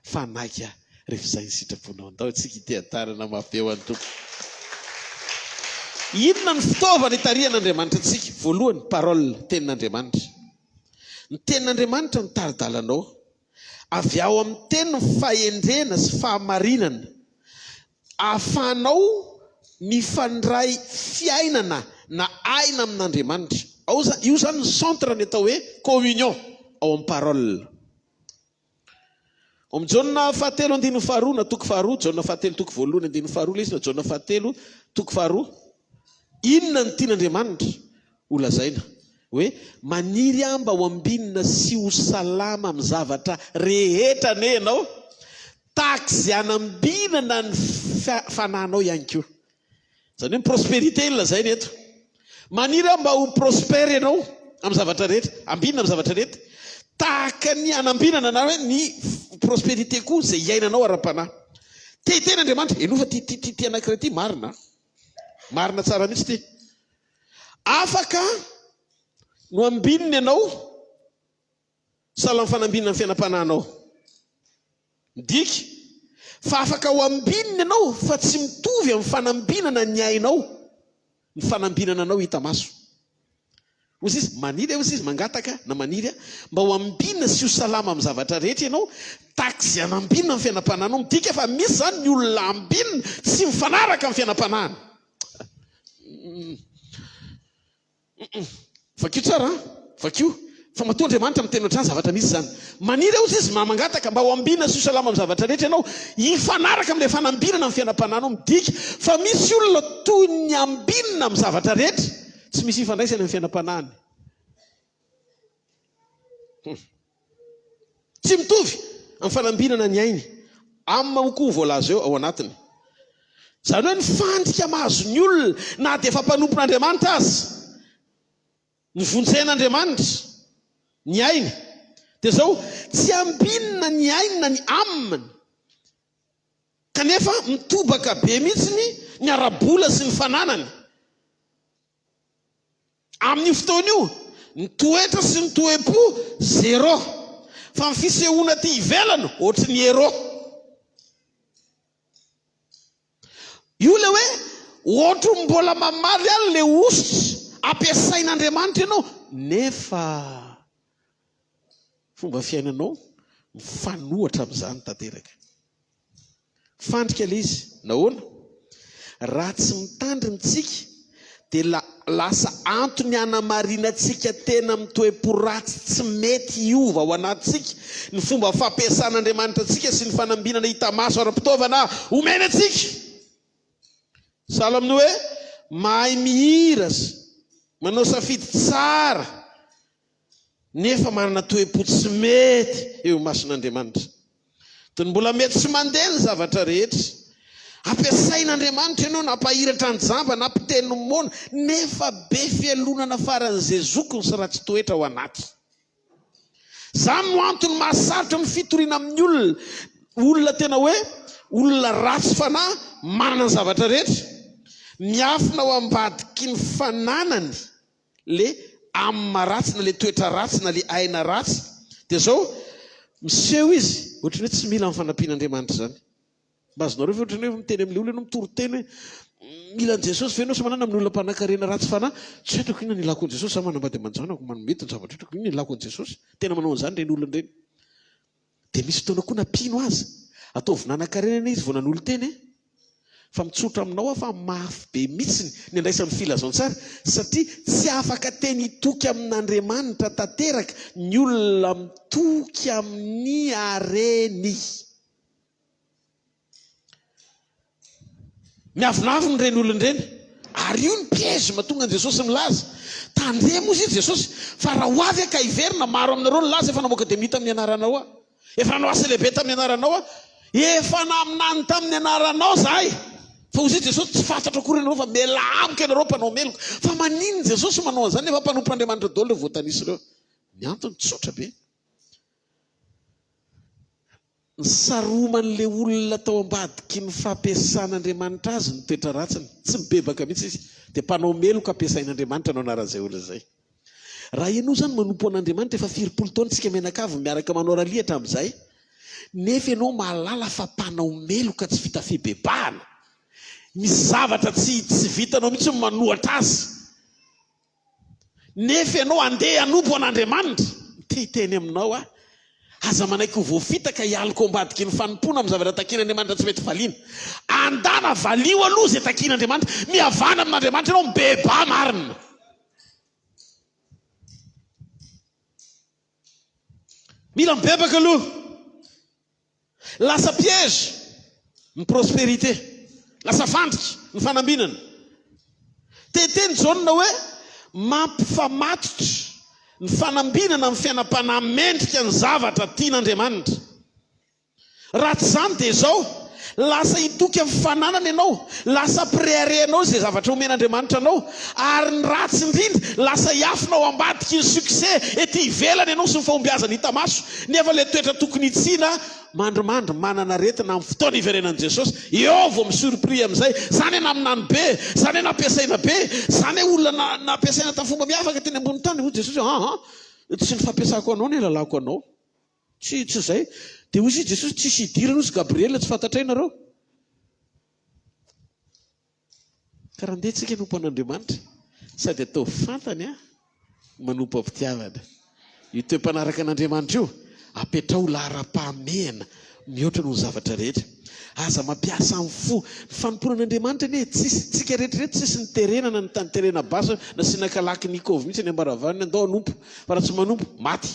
Speaker 1: Fa hanaiky aho rehefa izay ny sitraponao. Andao isika hiteha-tanana mafy be ho an'ny Tompo. Inona ny fitaovana itarihan'Andriamanitra antsika? Voalohany, parole, tenin'Andriamanitra. Ny tenin'Andriamanitra no tari-dalanao. Avy ao amin'ny teny ny fahendrena sy fahamarinana ahafahanao mifandray fiainana na aina amin'Andriamanitra. Ao za, io zany ny centre ny atao hoe communion ao amin'ny parole. Ao amin'ny Jaona fahatelo andininy faharoa na toko faharoa, Jaona fahatelo toko voalohany andininy faharoa ilay izy na Jaona fahatelo toko faharoa. Inona no tian'Andriamanitra ho lazaina? Hoe, maniry aho mba ho ambinina sy ho salama amin'ny zavatra rehetra anie ianao, tahaka izay hanambinana ny fanahinao ihany koa. Izany hoe ny prospérité no lazaina eto. Maniry aho mba ho prospère ianao amin'ny zavatra rehetra, ambinina amin'ny zavatra rehetra, tahaka ny hanambinana na hoe ny prospérité koa izay iainanao ara-panahy. Te hiteny Andriamanitra, henoy fa ity, ity, ity anankiray ity marina. Marina tsara mihitsy ity. Afaka no ambinina ianao sahala amin'ny fanambinana ny fiainam-panahinao. Midika fa afaka ho ambinina ianao fa tsy mitovy amin'ny fanambinana ny ainao ny fanambinana anao hita maso. Hoy izy, maniry aho, hoy izy, mangataka na maniry aho mba ho ambinina sy ho salama amin'ny zavatra rehetra ianao, tahaka izay anambinina ny fiainam-panahinao. Midika fa misy izany ny olona ambinina tsy mifanaraka amin'ny fiainam-panahiny. Vakio tsara an! Vakio. Fa matoa Andriamanitra miteny ohatr'izany, zavatra misy izany. Maniry aho, hoy izy, mangataka mba ho ambinina sy ho salama amin'ny zavatra rehetra ianao, hifanaraka amin'ilay fanambinana amin'ny fiainam-panahinao. Midika fa misy olona toy ny ambinina amin'ny zavatra rehetra, tsy misy ifandraisany amin'ny fiainam-panahiny. Tsy mitovy amin'ny fanambinana ny ainy. Âme hoy koa voalaza eo ao anatiny. Izany hoe ny fandrika mahazo ny olona na dia efa mpanompon'Andriamanitra aza, novonjen'Andriamanitra ny ainy, dia izao, tsy ambinina ny ainy na ny âme-ny, kanefa mitobaka be mihitsy ny ara-bola sy ny fananany. Amin'io fotoana io, ny toetra sy ny toe-po zéro, fa ny fisehoana aty ivelany ohatry ny héros. Io ilay hoe ohatry ny mbola mamaly ihany ilay hosotra ampiasain'Andriamanitra ianao nefa fomba fiainanao mifanohitra amin'izany tanteraka. Fandrika ilay izy. Nahoana? Raha tsy mitandrina isika dia lasa antony hanamarinantsika tena amin'ny toe-po ratsy tsy mety hiova ao anatintsika ny fomba fampiasan'Andriamanitra antsika sy ny fanambinana hita maso ara-pitaovana omeny antsika. Sahala amin'ny hoe mahay mihira sy manao safidy tsara nefa manana toe-po tsy mety eo imason'Andriamanitra. Toy ny mbola mety tsy mandeha ny zavatra rehetra. Ampiasain'Andriamanitra ianao na mpahiratra ny jamba na mpiteny ny moana, nefa be fialonana faran'izay zokiny sy ratsy toetra ao anaty. Izany no antony mahasarotra ny fitoriana amin'ny olona, olona tena hoe olona ratsy fanahy manana ny zavatra rehetra, miafina ao ambadiky ny fananany. le âme ratsy na le toetra ratsy na le aina ratsy dia zao miseho izy ohatran'ny hoe tsy mila ny fanampian'Andriamanitra izany. Mba azonareo ve ohatran'ny hoe miteny amin'ilay olona ianao mitory teny hoe mila an'i Jesosy ve ianao sa manana amin'ny olona mpanankarena ratsy fanahy? Tsy haiko inona ny ilako an'i Jesosy, za manambady aman-janako, manome ny zavatra rehetra, inona ny ilako an'i Jesosy? Tena manao an'izany ireny olona ireny. Dia misy fotoana koa na mpino aza, ataovy nanan-karena anie izy vao nanolo-tena e! Fa mitsotra aminao aho fa mafy be mihitsiny ny andraisan'ny filazantsara satria tsy afaka teny hitoky amin'Andriamanitra tanteraka ny olona mitoky amin'ny hareny. Miavonavona ireny olona ireny. Ary io ny piège mahatonga an'i Jesosy milaza. Tandremo hozy i Jesosy fa raha ho avy aho ka hiverina, maro aminareo nilaza efa namoaka demonia tamin'ny anaranao aho. Efa nanao asa lehibe tamin'ny anaranao aho. Efa naminany tamin'ny anaranao izahay. Fa hozy i Jesosy, tsy fantatro akory ianareo fa mialà amiko ianareo mpanao meloka. Fa maninona Jesosy manao an'izany nefa mpanompon'Andriamanitra daholo ireo voatanisa ireo? Ny antony tsotra be. Nisaroman'ilay olona tao ambadiky ny fampiasan'Andriamanitra azy ny toetra ratsiny. Tsy mibebaka mihitsy izy. Dia mpanao meloka ampiasain'Andriamanitra no anaran'izay olona izay. Raha ianao izany manompo an'Andriamanitra efa firipolo taona isika mianakavy miaraka manao rallye hatramin'izay, nefa ianao mahalala fa mpanao meloka tsy vita fibebahana, misy zavatra tsy tsy vitanao mihitsy ny manohatra azy. Nefa ianao handeha hanompo an'Andriamanitra. Te hiteny aminao aho, aza manaiky ho voafitaka hialoka ao ambadiky ny fanompoana amin'ny zavatra takian'Andriamanitra tsy mety valiana. Andana valio aloha izay takian'Andriamanitra. Mihavana amin'Andriamanitra ianao, mibebaha marina. Mila mibebaka aloha. Lasa piège ny prospérité. Lasa fandrika ny fanambinana. Te-hiteny Jaona hoe mampifamatotra ny fanambinana amin'ny fiainam-panahy mendrika ny zavatra tian'Andriamanitra. Raha tsy izany dia izao, Lasa hitoky amin'ny fananana ianao, lasa hampirehareha anao izay zavatra omen'Andriamanitra anao, ary ny ratsy indrindra, lasa hiafina ao ambadiky ny succès ety ivelany ianao sy ny fahombiazana hita maso, nefa ilay toetra tokony hitsiana mandrimandry manana aretina amin'ny fotoana hiverenan'i Jesosy, eo vao mi-surpris amin'izay, zany hoe naminany be, zany hoe nampiasaina be, zany hoe olona nampiasaina tamin'ny fomba miavaka teny ambony tany, hoy Jesosy hoe, aa, tsy ny fampiasako anao ny alalako anao. Tsy, tsy izay. Dia hoy izy Jesosy, tsisy idirany hozy Gabriela, tsy fantatray nareo. Ka raha ndeha tsika hanompo an'Andriamanitra, sady ataovy fantany an, manompo am-pitiavana. Io toe-panaraka an'Andriamanitra io, apetraho laharam-pahamehana mihoatra noho ny zavatra rehetra. Aza mampiasa ny fo. Ny fanompoana an'Andriamanitra anie, tsisy, tsika rehetra rehetra tsisy niterena na niterena basy, nasiana kalakinikov mihitsy any am-baravarana, andao hanompo. Fa raha tsy manompo, maty.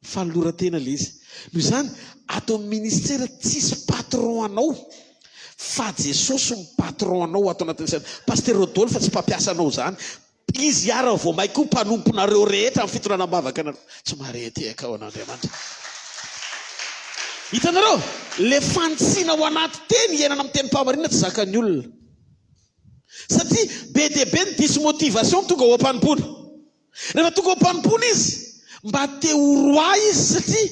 Speaker 1: Fanoloran-tena ilay izy. Noho izany, ato amin'ny ministera tsisy patron anao fa Jesosy no patron anao ato anatin'ny saina. Pasitera Rodolphe tsy mpampiasa anao izany. Izy ara vao mainka koa mpanomponareo rehetra amin'ny fitondrana am-bavaka anareo. Tsy mahare tehaka ao an'Andriamanitra. Hitanareo? Ilay fanitsiana ao anaty teny iainana amin'ny tenim-pahamarinana tsy zakan'ny olona. Satria be dia be ny diso motivation tonga ao am-panompoana. Rehefa tonga ao am-panompoana izy, mba te ho roi izy satria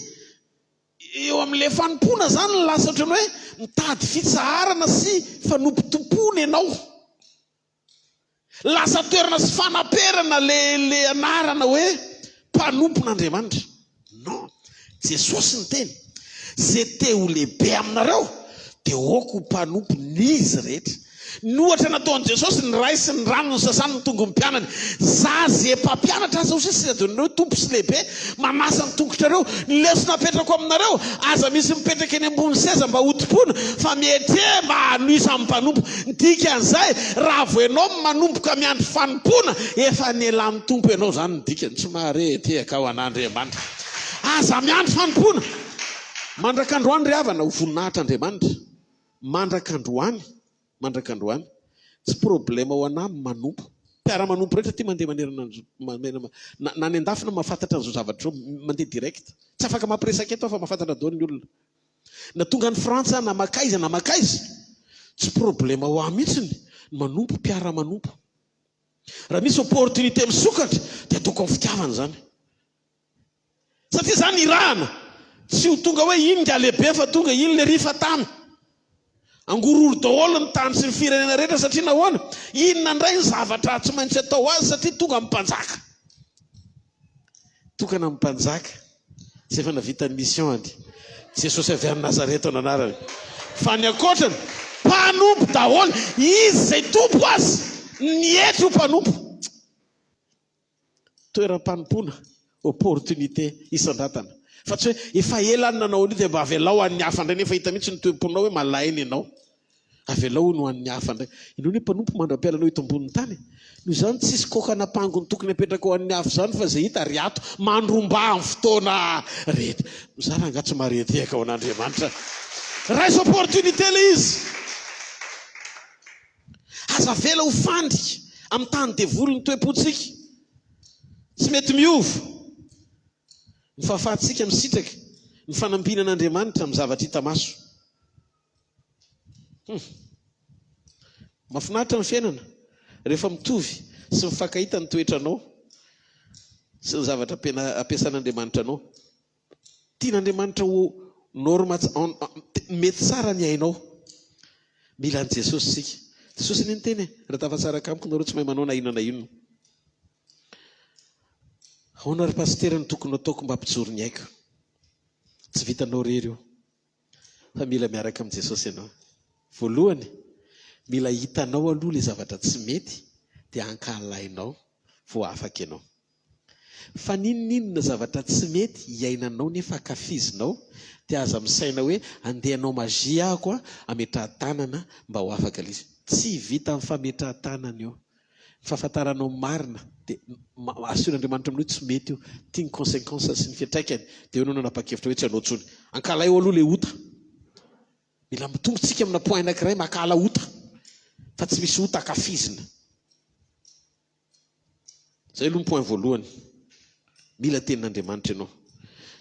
Speaker 1: eo amin'ilay fanompoana izany no lasa ohatran'ny hoe mitady fitsaharana sy fanompotompoana ianao. Lasa toerana sy fanaperana ilay ilay anarana hoe mpanompon'Andriamanitra. Non. Jesosy niteny, Ze te ho lehibe aminareo dia ok ho mpanompon'izy rehetra. Ny ohatra nataon'i Jesosy, ny Ray sy ny Rano nosasany ny tongony mpianany. Za ze mpampianatra aza hoy sisa dia nareo Tompo sy lehibe manasa ny tongotrareo. Ny lesona apetrako aminareo, aza misy mipetraka eny ambony seza mba hotompoina fa mietreha mba hanoisan'ny mpanompo. Ny dikan'izay, raha vao ianao manomboka miandry fanompoana, efa nelan'ny Tompo ianao izany ny dikany. Tsy mahare tehaka ho an'Andriamanitra. Aza miandry fanompoana. Mandrak'androany ry havana, ho voninahitr'Andriamanitra. Mandrak'androany, mandrak'androany. Tsy problème ho anah ny manompo. Mpiara-manompo rehetra aty mandeha manerana an'izao, na na any an-dafy na mahafantatra an'izao zavatra izao, mandeha direct. Tsy afaka mampiresaka eto aho fa mahafantatra daholo ny olona. Na tonga any Frantsa aho na makaiza na makaiza, tsy problème ho ahy mihitsy ny manompo mpiara-manompo. Raha misy opportunité misokatra dia ataoko amin'ny fitiavana izany. Satria izany irahana, tsy ho tonga hoe iny nga lehibe fa tonga iny lery fa tany. Angororo daholo ny tany sy ny firenena rehetra satria nahoana? Inona indray ny zavatra tsy maintsy atao azy satria tonga amin'ny mpanjaka. Tokana amin'ny mpanjaka izay efa navita ny mission-ny. Jesosy avy any Nazareta no anarany. Fa ny ankoatrany, mpanompo daholo. Izy izay tompo azy, nietry ho mpanompo. Toeram-panompoana, opportunité hisandratana. Fa tsy hoe efa ela aho no nanao an'io dia mba avelao an'ny hafa indray nefa hita mihitsy ny toe-ponao hoe malaina ianao. Avelao hono ho an'ny hafa indray. Ianao anie mpanompo mandra-pialanao eto ambonin'ny tany e. Noho izany tsisy kokana pangony tokony apetraka ho an'ny hafa izany fa izay hita ry ato mandrombaha amin'ny fotoana rehetra. Mizara angaha tsy maharetehaka ho an'Andriamanitra. Raiso opportunité ilay izy. Aza avela ho fandrika amin'ny tany devoly ny toe-pontsika. Tsy mety miova ny fahafahantsika misitraka ny fanambinan'Andriamanitra amin'ny zavatra hita maso. Hum. Mahafinaritra ny fiainana rehefa mitovy sy mifankahita ny toetranao sy ny zavatra ampiasan'Andriamanitra anao. Tian'Andriamanitra ho norme mety tsara ny ainao. Mila an'i Jesosy isika. Jesosy anie niteny e, raha tafasaraka amiko nareo tsy mahay manao na inona na inona. Ahoana ry pasitera no tokony hataoko mba hampijoro ny aiko? Tsy vitanao irery io. Fa mila miaraka amin'i Jesosy ianao. Voalohany, mila hitanao aloha ilay zavatra tsy mety dia ankahalainao vao afaka ianao. Fa n'inon'inona zavatra tsy mety iainanao nefa ankafizinao dia aza misaina hoe andeha hanao magie aho a ametraha-tanana mba ho afaka ilay izy. Tsy vitan'ny fametraha-tanana io. Ny fahafantaranao ny marina dia assurer-Andriamanitra aminao hoe tsy mety io, ity ny consequences sy ny fiantraikany, dia eo ianao nanapa-kevitra hoe tsy hanao intsony. Ankahalaio aloha ilay ota. Mila mitombo tsika amina point anankiray mankahala ota, fa tsy misy ota ankafizina. Izay aloha ny point voalohany. Mila tenin'Andriamanitra ianao.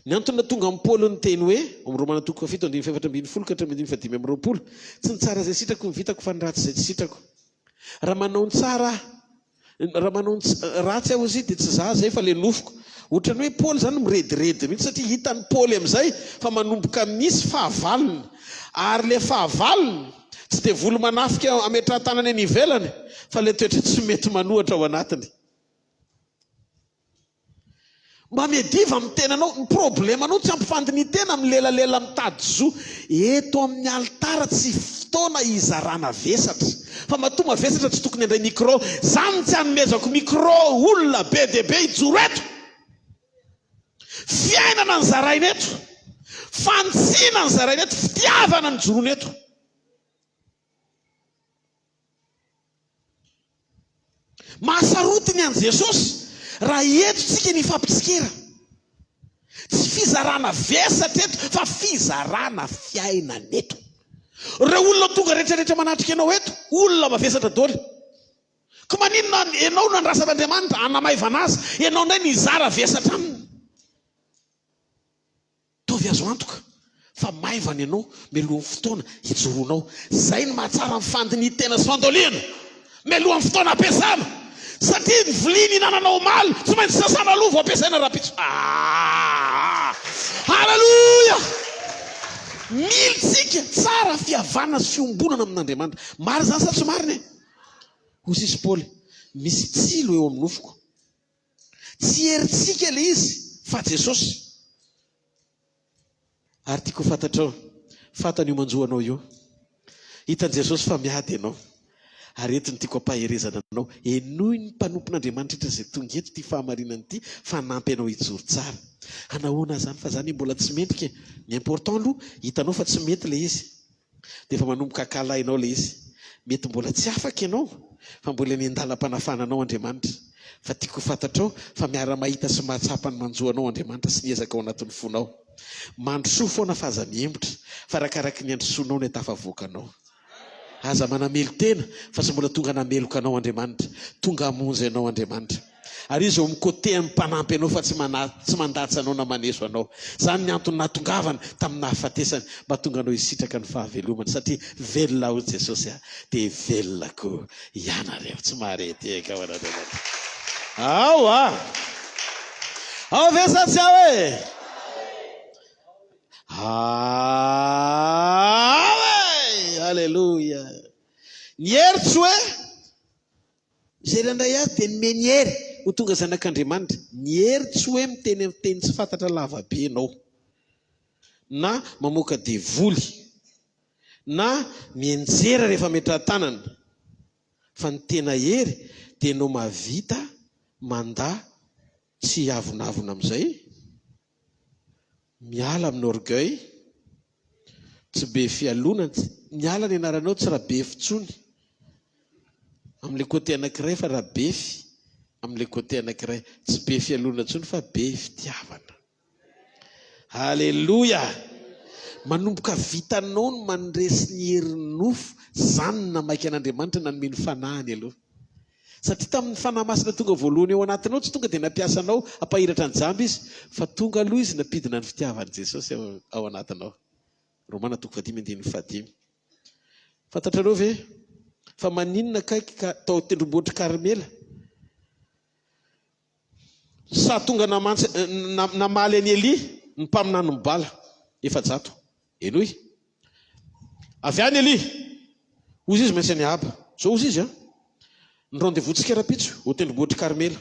Speaker 1: Ny antony nahatonga an'i Paoly niteny hoe, ao amin'ny Romana toko fahafito andininy fahefatra ambin'ny folo ka hatramin'ny andininy fahadimy amby 20, Tsy ny tsara izay sitrako no vitako fa ny ratsy izay tsy sitrako. Raha manao ny tsara aho, raha manao ny ratsy aho hozy dia tsy izaho izay fa ilay nofoko. Ohatran'ny hoe Paoly izany mirediredy mihitsy satria hitan'i Paoly amin'izay fa manomboka misy fahavalony. Ary ilay fahavalony tsy devoly manafika ametrahan-tanana eny ivelany fa ilay toetra tsy mety manohatra ao anatiny. Mba miadiva amin'ny tenanao, ny problemanao tsy ampifandinihin-tena milelalela mitady zo eto amin'ny alitara tsy fotoana hizarana vesatra fa matoa mavesatra tsy tokony handray micro, zany tsy hanomezako micro olona be dia be hijoro eto, fiainana no zaraina eto, fanitsiana no zaraina eto, fitiavana no ijoroana eto. Mahasarotiny an'i Jesosy raha eto tsika ny hifampitsikera. Tsy fizarana vesatra eto fa fizarana fiainana eto. Ireo olona tonga rehetra rehetra manatrika anao eto, olona mavesatra daholo. Ko maninona ianao no andrasan'Andriamanitra hanamaivana azy, ianao indray no hizara vesatra aminy. Ataovy azo antoka fa maivana ianao mialohan'ny fotoana hijoroanao. Izay no mahatsara ny fandinihin-tena sy fandolihana mialohan'ny fotoana ampiasana. Satria ny vilia nihinanana omaly tsy maintsy sasana aloha vao ampiasaina rahampitso. Aah! Haleloia! Mila tsika tsara fihavanana sy fiombonana amin'Andriamanitra. Marina izany sa tsy marina e? Hoy sisa i Paoly, Misy tsilo eo amin'ny nofoko. Tsy herintsika ilay izy fa Jesosy. Ary tiako ho fantatrao, fantany io manjo anao io. Hitan'i Jesosy fa miady ianao. Ary eto no tiako hampaherezana anao, henoy ny mpanompon'Andriamanitra rehetra izay tonga eto ity fahamarinana ity fa hanampy anao hijoro tsara. Hanahoana izany fa za anie mbola tsy mendrika e. Ny important aloha, hitanao fa tsy mety ilay izy. Dia efa manomboka ankahalainao ilay izy. Mety mbola tsy afaka ianao fa mbola eny an-dalam-panafahana anao Andriamanitra. Fa tiako ho fantatrao fa miara-mahita sy mahatsapa ny manjo anao Andriamanitra sy ny ezaka ao anatin'ny fonao. Mandrosoa foana fa aza mihemotra fa arakaraky ny androsoanao ny hatafavoakanao. Aza manamelo-tena fa tsy mbola tonga hanameloka anao Andriamanitra. Tonga hamonjy anao Andriamanitra. Ary Izy eo amin'ny côté-n'ny mpanampy anao fa tsy tsy mandatsa anao na maneso anao. Izany ny antony nahatongavany tamin'ny nahafatesany mba hahatonga anao hisitraka ny fahavelomany satria velona aho Jesosy a dia velona koa ianareo. Tsy mahare tehaka ho an'Andriamanitra. Ao a! Ao ve sa tsy ao e? Ao e! Alléluia! Ny hery tsy hoe Izay nandray azy dia nomeny hery ho tonga zanak'Andriamanitra. Ny hery tsy hoe miteny amin'ny teny tsy fantatra lava be ianao, na mamoaka devoly, na mianjera rehefa ametrahan-tanana, fa ny tena hery dia ianao mahavita mandà tsy hiavonavona amin'izay, miala amin'ny orgueil, tsy be fialonana, miala ny anaranao tsy Rabefy intsony amin'ilay côté anankiray fa Rabefy amin'ilay côté anankiray, tsy be fialonana intsony fa be fitiavana. Alléluia! Manomboka vitanao ny mandresy ny herin'ny nofo, izany no namaika an'Andriamanitra nanome ny fanahiny aloha. Satria tamin'ny Fanahy Masina tonga voalohany ao anatinao, tsy tonga dia nampiasa anao hampahiratra ny jamba Izy, fa tonga aloha Izy nampidina ny fitiavan'i Jesosy ao anatinao. Romana toko fahadimy andininy fahadimy. Fantatrareo ve fa maninona akaiky ka tao tendrombohitr'i Karmela? Sa tonga namantsy, namaly an'i Elia ny mpaminanin'i Bala, 400. Henoy. Avy any Elia. Hozy izy maintsy an'i Ahaba. Zao hozy izy an. Ny rendez-vous-tsika rahampitso, ao tendrombohitr'i Karmela.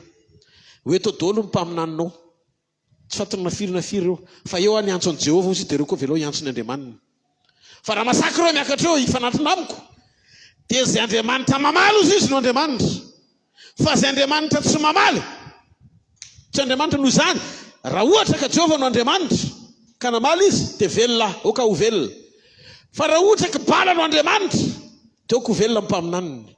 Speaker 1: Ho eto daholo ny mpaminaninao. Tsy fantany na firy na firy ireo. Fa eo aho niantso an'i Jehovah, hozy izy, dia ireo koa avelao hiantso ny andriamaniny. Fa raha masaky ireo miakatra eo hifanatona amiko, dia izay Andriamanitra mamaly, hozy izy, no Andriamanitra. Fa izay Andriamanitra tsy mamaly, tsy Andriamanitra. Noho izany, raha ohatra ka Jehovah no Andriamanitra, ka namaly Izy, dia velona aho, aoka ho velona. Fa raha ohatra ka Bala no Andriamanitra, dia aoka ho velona ny mpaminaniny.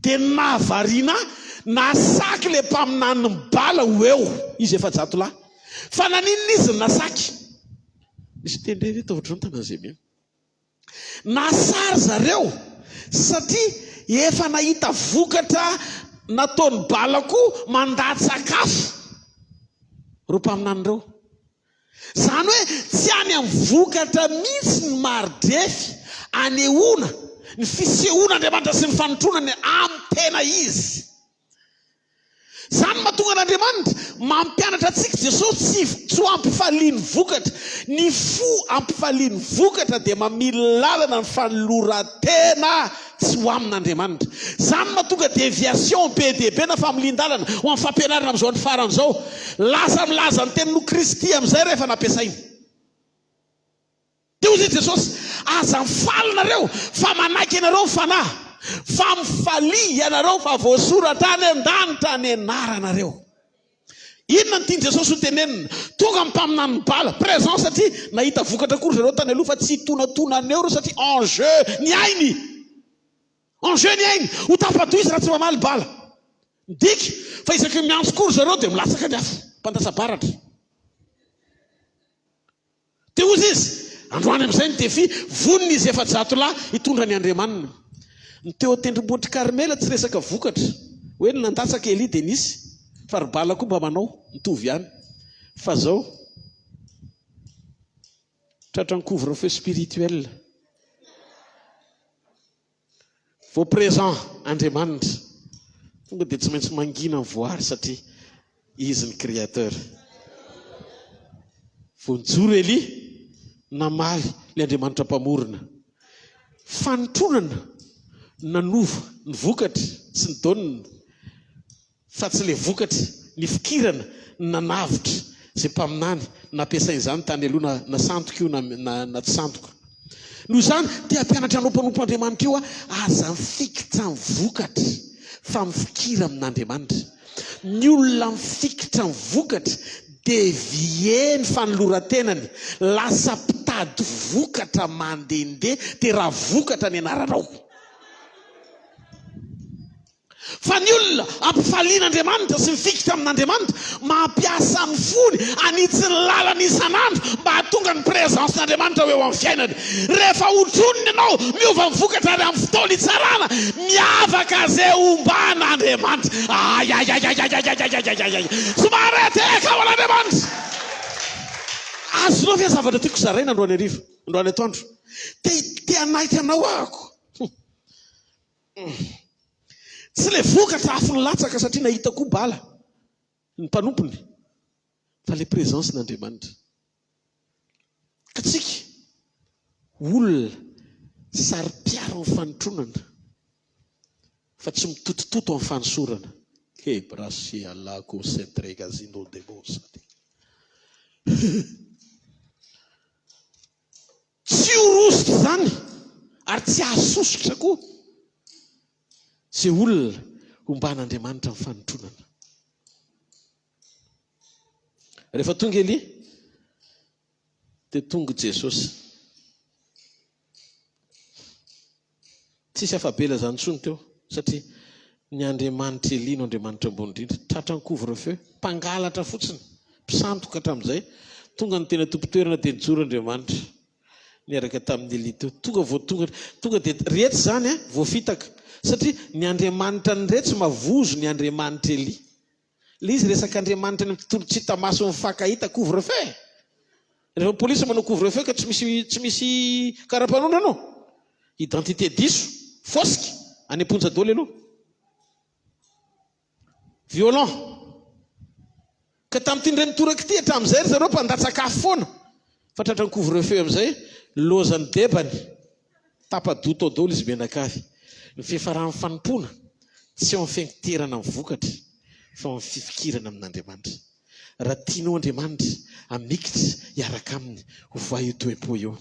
Speaker 1: Dia ny nahavariana ahy, nasaky ilay mpaminanin'i Bala ho eo izy 400 lahy. Fa naninona izy no nasaky? Misy teny indray ve tao ohatran'izao ny tanàn'i Zemena? Nasary zareo satria efa nahita vokatra nataon'i Bala koa mandatsaka afo ireo mpaminany ireo. Izany hoe tsy any amin'ny vokatra mihitsy ny mari-drefy anehoana ny fisehoan'Andriamanitra sy ny fanotronany amin'ny tena izy. Izany no mahatonga an'Andriamanitra mampianatra antsika Jesosy tsy tsy ho ampifalian'ny vokatra. Ny fo ampifalian'ny vokatra dia mamily lalana ny fanoloran-tena tsy ho amin'Andriamanitra. Izany no mahatonga déviation be dia be na familian-dalana ho amin'ny fampianarana amin'izao andro farany izao. Lasa milaza ny tenin'o Kristy amin'izay rehefa nampiasaina. Dia hoy Jesosy, Aza mifaly nareo fa manaiky anareo ny Fanahy, fa mifalia ianareo fa voasoratra any an-danitra ny anaranareo. Inona no tian'i Jesosy ho tenenina? Tonga ny mpaminanin'i Bala, présent satria nahita vokatra koa ry zareo tany aloha fa tsy hitonatona eo ireo satria en jeu ny ainy. En jeu ny ainy. Ho tapa-doha izy raha tsy mamaly Bala. Midika fa isaky ny miantso koa ry zareo dia milatsaka ny afo. Mpandatsa-baratra. Dia hoy izy, Androany amin'izay ny défi, vonona izy 400 lahy hitondra ny andriamaniny. Ny teo an-tendrombohitr'i Karmela tsy resaka vokatra, hoe ny nandatsaka Elia dia nisy, fa ry Bala koa mba manao, mitovy ihany. Fa zao, tratran'ny couvre-feu spirituel. Vao présent Andriamanitra, tonga dia tsy maintsy mangina ny voary satria Izy ny créateur. Vao nijoro Elia, namaly ilay Andriamanitra mpamorona. Fanotronana nanova ny vokatra sy ny donne. Fa tsy ilay vokatry ny fikirana ny nanavotra izay mpaminany nampiasaina izany tany aloha na na sandoka io na na na tsy sandoka. Noho izany, te hampianatra anao mpanompo Andriamanitra io aho, aza mifikitra amin'ny vokatra fa mifikira amin'Andriamanitra. Ny olona mifikitra amin'ny vokatra dévier ny fanoloran-tenany, lasa mpitady vokatra mandehandeha dia raha vokatra ny anaranao. Fa ny olona ampifalian'Andriamanitra sy mifikitra amin'Andriamanitra, mampiasa ny fony hanitsy ny lalany isan'andro mba hahatonga ny présence-n'Andriamanitra ho eo amin'ny fiainany. Rehefa hotroniny ianao, miova ny vokatra ary amin'ny fotoana hitsarana, miavaka izay omban'Andriamanitra. Ayayayayayayayayayayay! Somary atehaka ho an'Andriamanitra! Azonao ve ny zavatra tiako zaraina androany hariva, androany atoandro? Te te hanaitra anao ahako. Tsy ilay vokatra afo nilatsaka satria nahita koa bala ny mpanompony fa ilay présence n'Andriamanitra. Ka tsika olona saro-piaro amin'ny fanotronana fa tsy mitotototo amin'ny fanosorana. Kebrasia lago sentregazino debosate. Tsy ho rosotra izany ary tsy hahasosotra koa izay olona homban'Andriamanitra amin'ny fanotronana. Rehefa tonga Elia, dia tonga Jesosy. Tsisy afa-bela izany intsony teo satria ny Andriamanitr'i Elia no Andriamanitra ambony indrindra. Tratran'ny couvre-feu, mpangalatra fotsiny, mpisandoka hatramin'izay. Tonga ny tena tompon-toerana dia nijoro Andriamanitra niaraka tamin'i Elia teo. Tonga vao tonga, tonga dia retsy izany an, voafitaka. Satria ny Andriamanitra ny retsy mavozo ny Andriamanitr'i Elia. Ilay izy resaka Andriamanitra any amin'ny tontolo tsy hita maso mifankahita, couvre-feu e! Rehefa polisy manao couvre-feu ka tsy misy tsy misy kara-panondro anao, identité diso, fosque, any am-ponja daholo ianao. Violent. Ka tamin'ity indray mitoraka ity hatramin'izay ry zareo mpandatsaka afo foana. Fa tratran'ny couvre-feu amin'izay, lozan'ny debany. Tapa-doha tao daholo izy mianakavy. Ny fiafaran'ny fanompoana tsy eo amin'ny fiankoterana amin'ny vokatra fa ao amin'ny fifikirana amin'Andriamanitra. Raha tianao Andriamanitra hamikitra hiaraka aminy, ovay io toe-po io.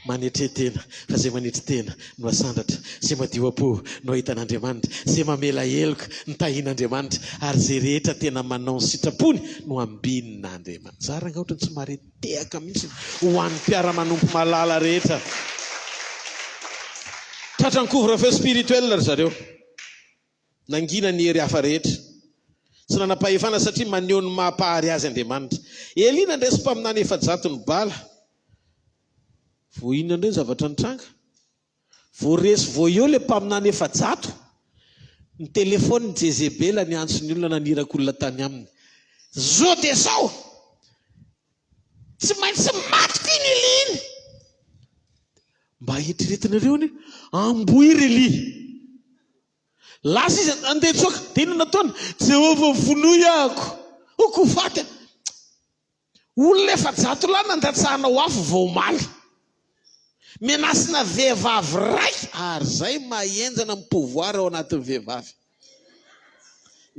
Speaker 1: Manetre tena, fa izay manetry tena no hasandratra, izay madio am-po no hahita an'Andriamanitra, izay mamela heloka no tahian'Andriamanitra, ary izay rehetra tena manao ny sitrapony no ambinin'Andriamanitra. Za rangah ohatran'ny tsy mahare tehaka mihitsy ho an'ny mpiara-manompo malala rehetra. Tratran'ny couvre-feu spirituel ry zareo. Nangina ny hery hafa rehetra. Tsy nanam-pahefana satria maneho ny maha Mpahary azy Andriamanitra. Elia nandresy mpaminany 400 ny Bala. Vao inona indray ny zavatra nitranga? Vao resy vao eo ilay mpaminany 400, ny telefaonin'i Jezebela niantso ny olona naniraka olona tany aminy. Zao dia zao! Tsy maintsy matiko iny Elia iny. Mba eritreretinareo anie, amboy ry Elia. Lasa izy andeha hitsoaka, dia inona nataony? Jehovah vonoy ahako, ho faty aho. Olona 400 lahy nandatsahanao afo vao omaly. Menasina vehivavy raika ary zay mahenjana ny pouvoir ao anatin'ny vehivavy.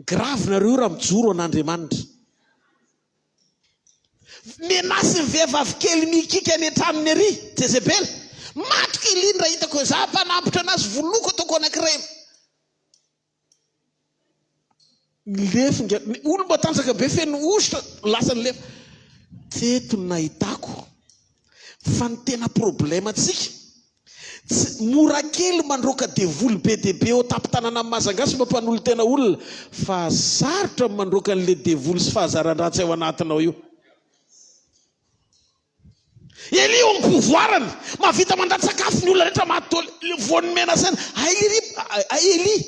Speaker 1: Grave nareo raha mijoro an'Andriamanitra. Menasin'ny vehivavy kely mikiky any an-tranony ery, Jezebela. Matoky Elia ny raha hitako za mpanambotra anazy vonoiko ataoko anankiray. Nilefinga, ny olo matanjaka be feno hosotra lasa nilefa. Teto no nahitako fa ny tena problème antsika tsy mora kely mandroaka devoly be dia be eo an-tampon-tanànan'i Mahajanga sy mampanolo-tena olona fa sarotra ny mandroaka an'ilay devoly sy fahazaran-dratsy ao anatinao io. Elia eo amin'ny pouvoir-ny, mahavita mandatsak'afo ny olona rehetra maty daholo, voan'ny mena saina. Hay Elia, hay Elia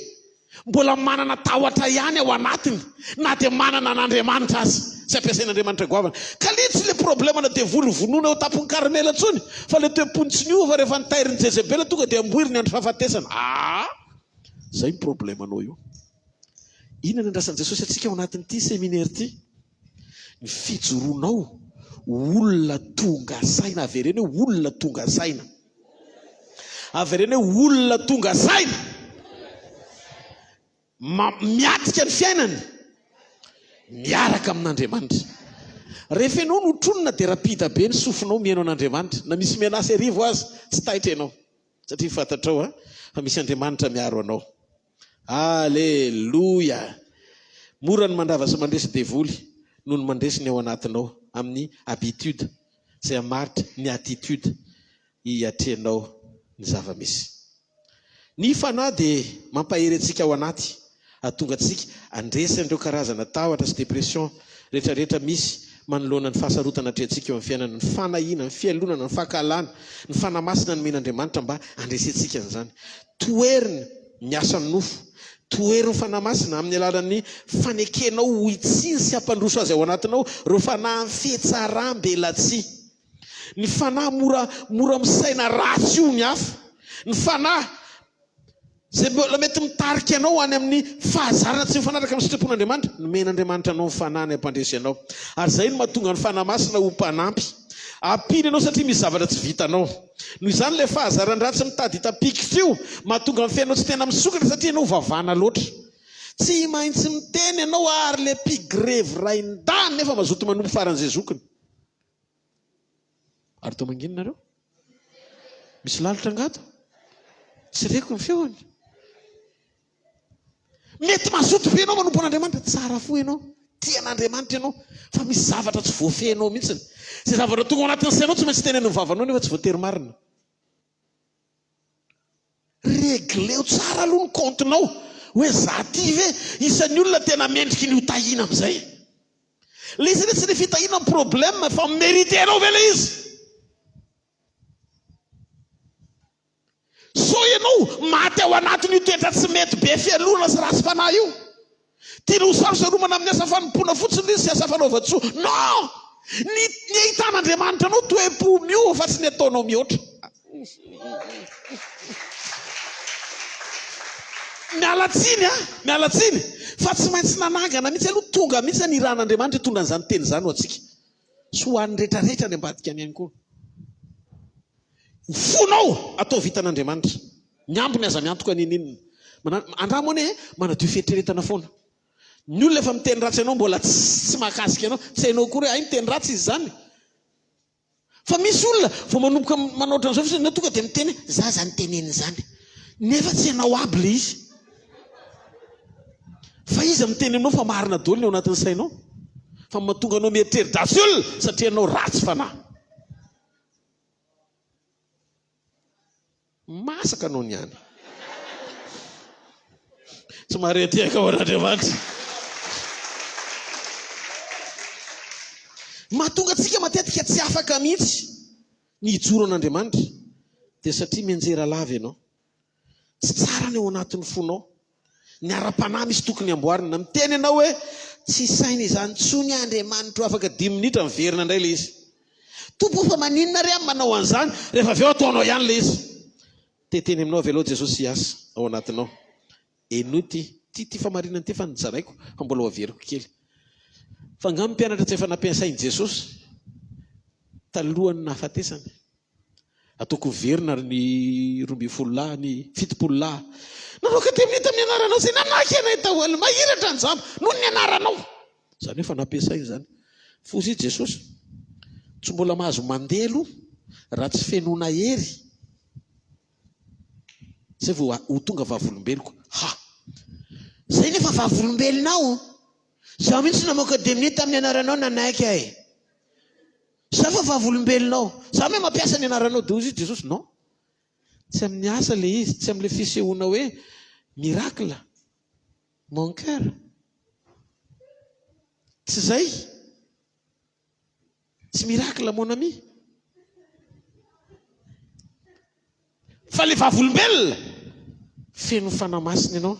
Speaker 1: mbola manana tahotra ihany ao anatiny na dia manana an'Andriamanitra aza. Tsy ampiasain'Andriamanitra goavana. Ka le tsy le problème-na devoly vonoina eo an-tampon'i Karmela intsony fa le toe-pony tsy niova rehefa nitairin'i Jezebela tonga dia ambohiry ny andro fahafatesana. Aa! Zay ny problème-nao io. Inona no andrasan'i Jesosy antsika ao anatin'ity séminaire ity? Ny fijoroanao ho olona tonga saina. Avereno hoe olona tonga saina. Avereno hoe olona tonga saina. Miatrika ny fiainany miaraka amin'Andriamanitra. Rehefa ianao no tronina dia rapida be ny sofinao mihaino an'Andriamanitra. Na misy menace arivo aza, tsy taitra ianao. Satria fantatrao fa misy Andriamanitra miaro anao. Aleloia! Mora ny mandrava sy mandresy devoly noho ny mandresy ny ao anatinao amin'ny habitude izay hamaritra ny attitude hiatrehanao ny zava-misy. Ny fanahy dia mampahery antsika ao anaty hahatonga antsika handresy an'ireo karazana tahotra sy dépression rehetrarehetra misy manoloana ny fahasarotana atrehantsika eo amin'ny fiainana, ny fanahiana, ny fialonana, ny fankahalana, ny Fanahy Masina nomen'Andriamanitra mba handresentsika an'izany. Toheriny ny asan'ny nofo. Tohero ny Fanahy Masina amin'ny alalan'ny fanekenao ho hitsiny sy hampandroso azy ao anatinao ireo fanahin'ny fihetsaram-belatsihy. Ny fanahy mora mora misaina ratsy io ny hafa. Ny fanahy izay mbola mety mitarika anao any amin'ny fahazarana tsy mifanaraka amin'ny sitrapon'Andriamanitra. Nomen'Andriamanitra anao ny fanahiny hampandresy anao. Ary izay no mahatonga ny Fanahy Masina ho mpanampy. Ampiany ianao satria misy zavatra tsy vitanao. Noho izany ilay fahazaran-dratsy mitady hitapikitra io mahatonga ny fiainao tsy tena misokatra satria ianao vavana loatra. Tsy maintsy miteny ianao ary ilay mpigrevy rain-dany nefa mazoto manompo faran'izay zokiny. Ary toa mangina nareo? Misy lalitra angaha ato? Tsy reko ny feony. Mety mazoto be ianao manompo an'Andriamanitra, tsara fo ianao, tia an'Andriamanitra ianao, fa misy zavatra tsy voafehinao mihitsy. Izay zavatra tonga ao anatin'ny sainao tsy maintsy tenenin'ny vavanao nefa tsy voatery marina. Regleo tsara aloha ny compte-nao hoe za ty ve isan'ny olona tena mendriky ny ho tahiana amin'izay. Ilay izy anie tsy ilay fitahiana ny problème fa mériter-nao ve ilay izy? Sao ianao maty ao anatin'io toetra tsy mety be fialonana sy ratsy fanahy io. Tiana ho sarosaromana amin'ny asa fanompoana fotsiny ilay izy sy asa fanaovan-tsoa. Non! Ny ny ahitan'Andriamanitra anao toe-po miova fa tsy ny ataonao mihoatra. Miala tsiny an! Miala tsiny fa tsy maintsy nanangana mihitsy aloha, tonga mihitsy ny irahan'Andriamanitra hitondra an'izany teny izany ho antsika. Sy ho an'ny rehetrarehetra any ambadika any ihany koa. Ny fonao atao vitan'Andriamanitra. Ny ambiny aza miantoka n'inon'inona. Mana, andramo anie e, manadio fieritreretana foana. Ny olona efa miteny ratsy anao mbola tsy mahakasika anao, tsy hainao akory hoe hay miteny ratsy izy izany. Fa misy olona vao manomboka manao ohatran'izao fotsiny ianao tonga dia miteny hoe za zany tenenina izany. Nefa tsy ianao aby ilay izy. Fa iza miteny aminao fa marina daholo ny ao anatin'ny sainao? Fa mahatonga anao mieritreri-dratsy olona satria ianao ratsy fanahy. Masaka anao niany. Tsy mahare tehaka ho an'Andriamanitra. Mahatonga antsika matetika tsy afaka mihitsy ny hijoro an'Andriamanitra dia satria mianjera lava ianao. Tsy tsara ny ao anatin'ny fonao. Ny ara-panahy misy tokony hamboarina. Miteny ianao hoe tsy saina izany intsony Andriamanitro afaka dimy minitra miverina indray ilay izy. Tompo ô fa maninona re aho manao an'izany rehefa avy eo ataonao ihany ilay izy. Te hiteny aminao avelao Jesosy hiasa ao anatinao. Henoy ity, ity ity famarinana ity efa nozaraiko fa mbola ho averiko kely. Fa angaha ny mpianatra tsy efa nampiasain'i Jesosy talohan'ny nahafatesany? Ataoko ho verina ry ny 12 lahy, ny 70 lahy. Naroaka demonia tamin'ny anaranao izay nanaky anay daholo, mahiratra ny jamba noho ny anaranao. Izany hoe efa nampiasainy izany. Foza i Jesosy. Tsy mbola mahazo mandeha aloha raha tsy fenoina hery. Zay vao ho tonga vavolombeloko. Ha!
Speaker 2: Zay nefa vavolombelonao. Zaho mihitsy namoaka demonia tamin'ny anaranao nanaiky ahy.
Speaker 1: Zaho fa vavolombelonao. Zaho mahay mampiasa ny anaranao. Dia hoy izy Jesosy, non. Tsy amin'ny asa ilay izy, tsy amin'ilay fisehoana hoe miracle. Mon cœur. Tsy izay. Tsy miracle mon ami. Fa le vavolombelona feno fanahy masina ianao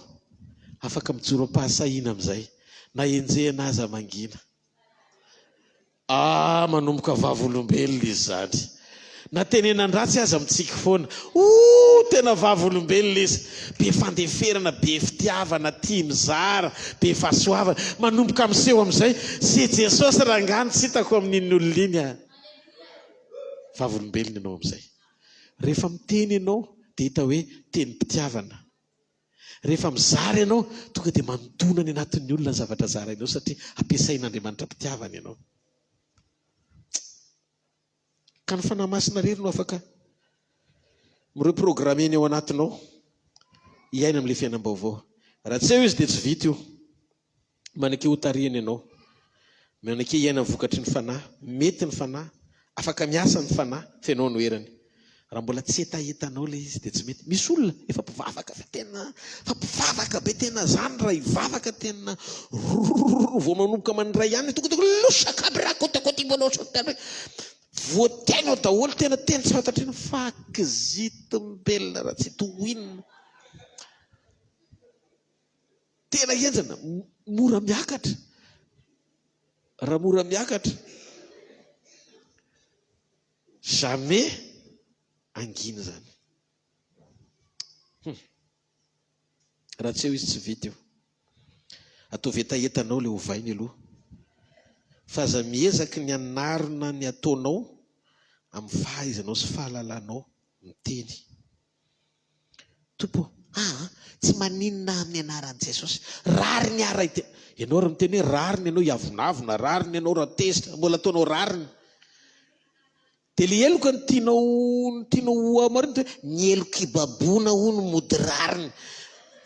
Speaker 1: afaka mijoro am-pahasahiana amin'izay na enjehina aza mangina. Ah manomboka vavolombelona izy zany. Na tenenan-dratsy aza mitsiky foana. Ooh tena vavolombelona izy. Be fandeferana, be fitiavana, tia mizara, be fahasoavana. Manomboka miseho amin'izay. Sy Jesosy rangahy no tsy hitako amin'iny olona iny ah. Vavolombelona ianao amin'izay. Rehefa miteny ianao dia hita hoe tenim-pitiavana. Rehefa mizara ianao, tonga dia mandona any anatin'ny olona ny zavatra zarainao satria ampiasain'Andriamanitra am-pitiavana ianao. Ka ny Fanahy Masina irery no afaka mi-reprogrammer ny ao anatinao hiaina amin'ilay fiainam-baovao. Raha tsy eo izy dia tsy vita io. Maneke ho tarihina ianao. Maneke hiaina ny vokatry ny Fanahy. Mety ny Fanahy. Afaka miasa ny Fanahy fa ianao no heriny. Raha mbola tsy hetahetanao ilay izy dia tsy mety. Misy olona efa mpivavaka fa tena fa mpivavaka be tena zany raha hivavaka tena rororororo vao manomboka mandray ihany tonga dia losaka aby rakotakotibolosotabe voateny ao daholo tena teny tsy fantatry ny fa kizitombelona raha tsy tohinina tena henjana mora miakatra raha mora miakatra Jamais hangina izany. Hum. Raha tsy eo izy tsy vita io. Ataovy hetahetanao ilay ovainy aloha. Fa aza miezaky ny hanarona ny ataonao amin'ny fahaizanao sy fahalalanao miteny. Tompo ô, aa, tsy maninona aho amin'ny anaran'i Jesosy. Rariny aho raha hiteny. Ianao raha miteny hoe rariny ianao hiavonavona, rariny ianao raha tezitra, mbola ataonao rariny. Dia ilay heloka no tianao, no tianao ho hamarinina hoe
Speaker 2: ny helok'ibaboana hono mody rariny.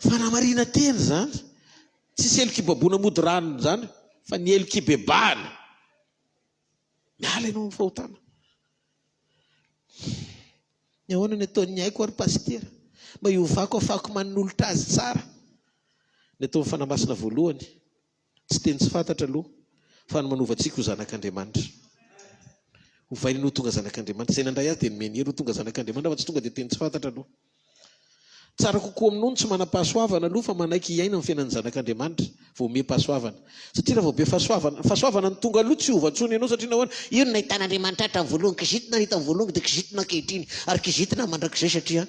Speaker 1: Fanamarinan-tena izany. Tsisy helok'ibaboana mody rariny izany, fa ny helok'ibebahana. Miala ianao amin'ny fahotana. Ny ahoana ny ataon'ny aiko ary pasitera? Mba hiovako afahako manolotra azy tsara. Ny ataon'ny Fanahy Masina voalohany, tsy teny tsy fantatra aloha, fa ny manova antsika ho zanak'Andriamanitra. Ovainy ho tonga zanak'Andriamanitra. Izay nandray azy dia nomeny hery ho tonga zanak'Andriamanitra fa tsy tonga dia teny tsy fantatra aloha. Tsara kokoa aminao ny tsy manam-pahasoavana aloha fa manaiky hiaina ny fiainan'ny zanak'Andriamanitra vao omem-pahasoavana. Satria raha vao be fahasoavana, ny fahasoavana no tonga aloha tsy hiova intsony ianao satria nahoana?
Speaker 2: Io no nahitan'Andriamanitra ahy hatramin'ny voalohany, kizitina ny tamin'ny voalohany dia kizitina ankehitriny ary kizitina mandrakizay satria.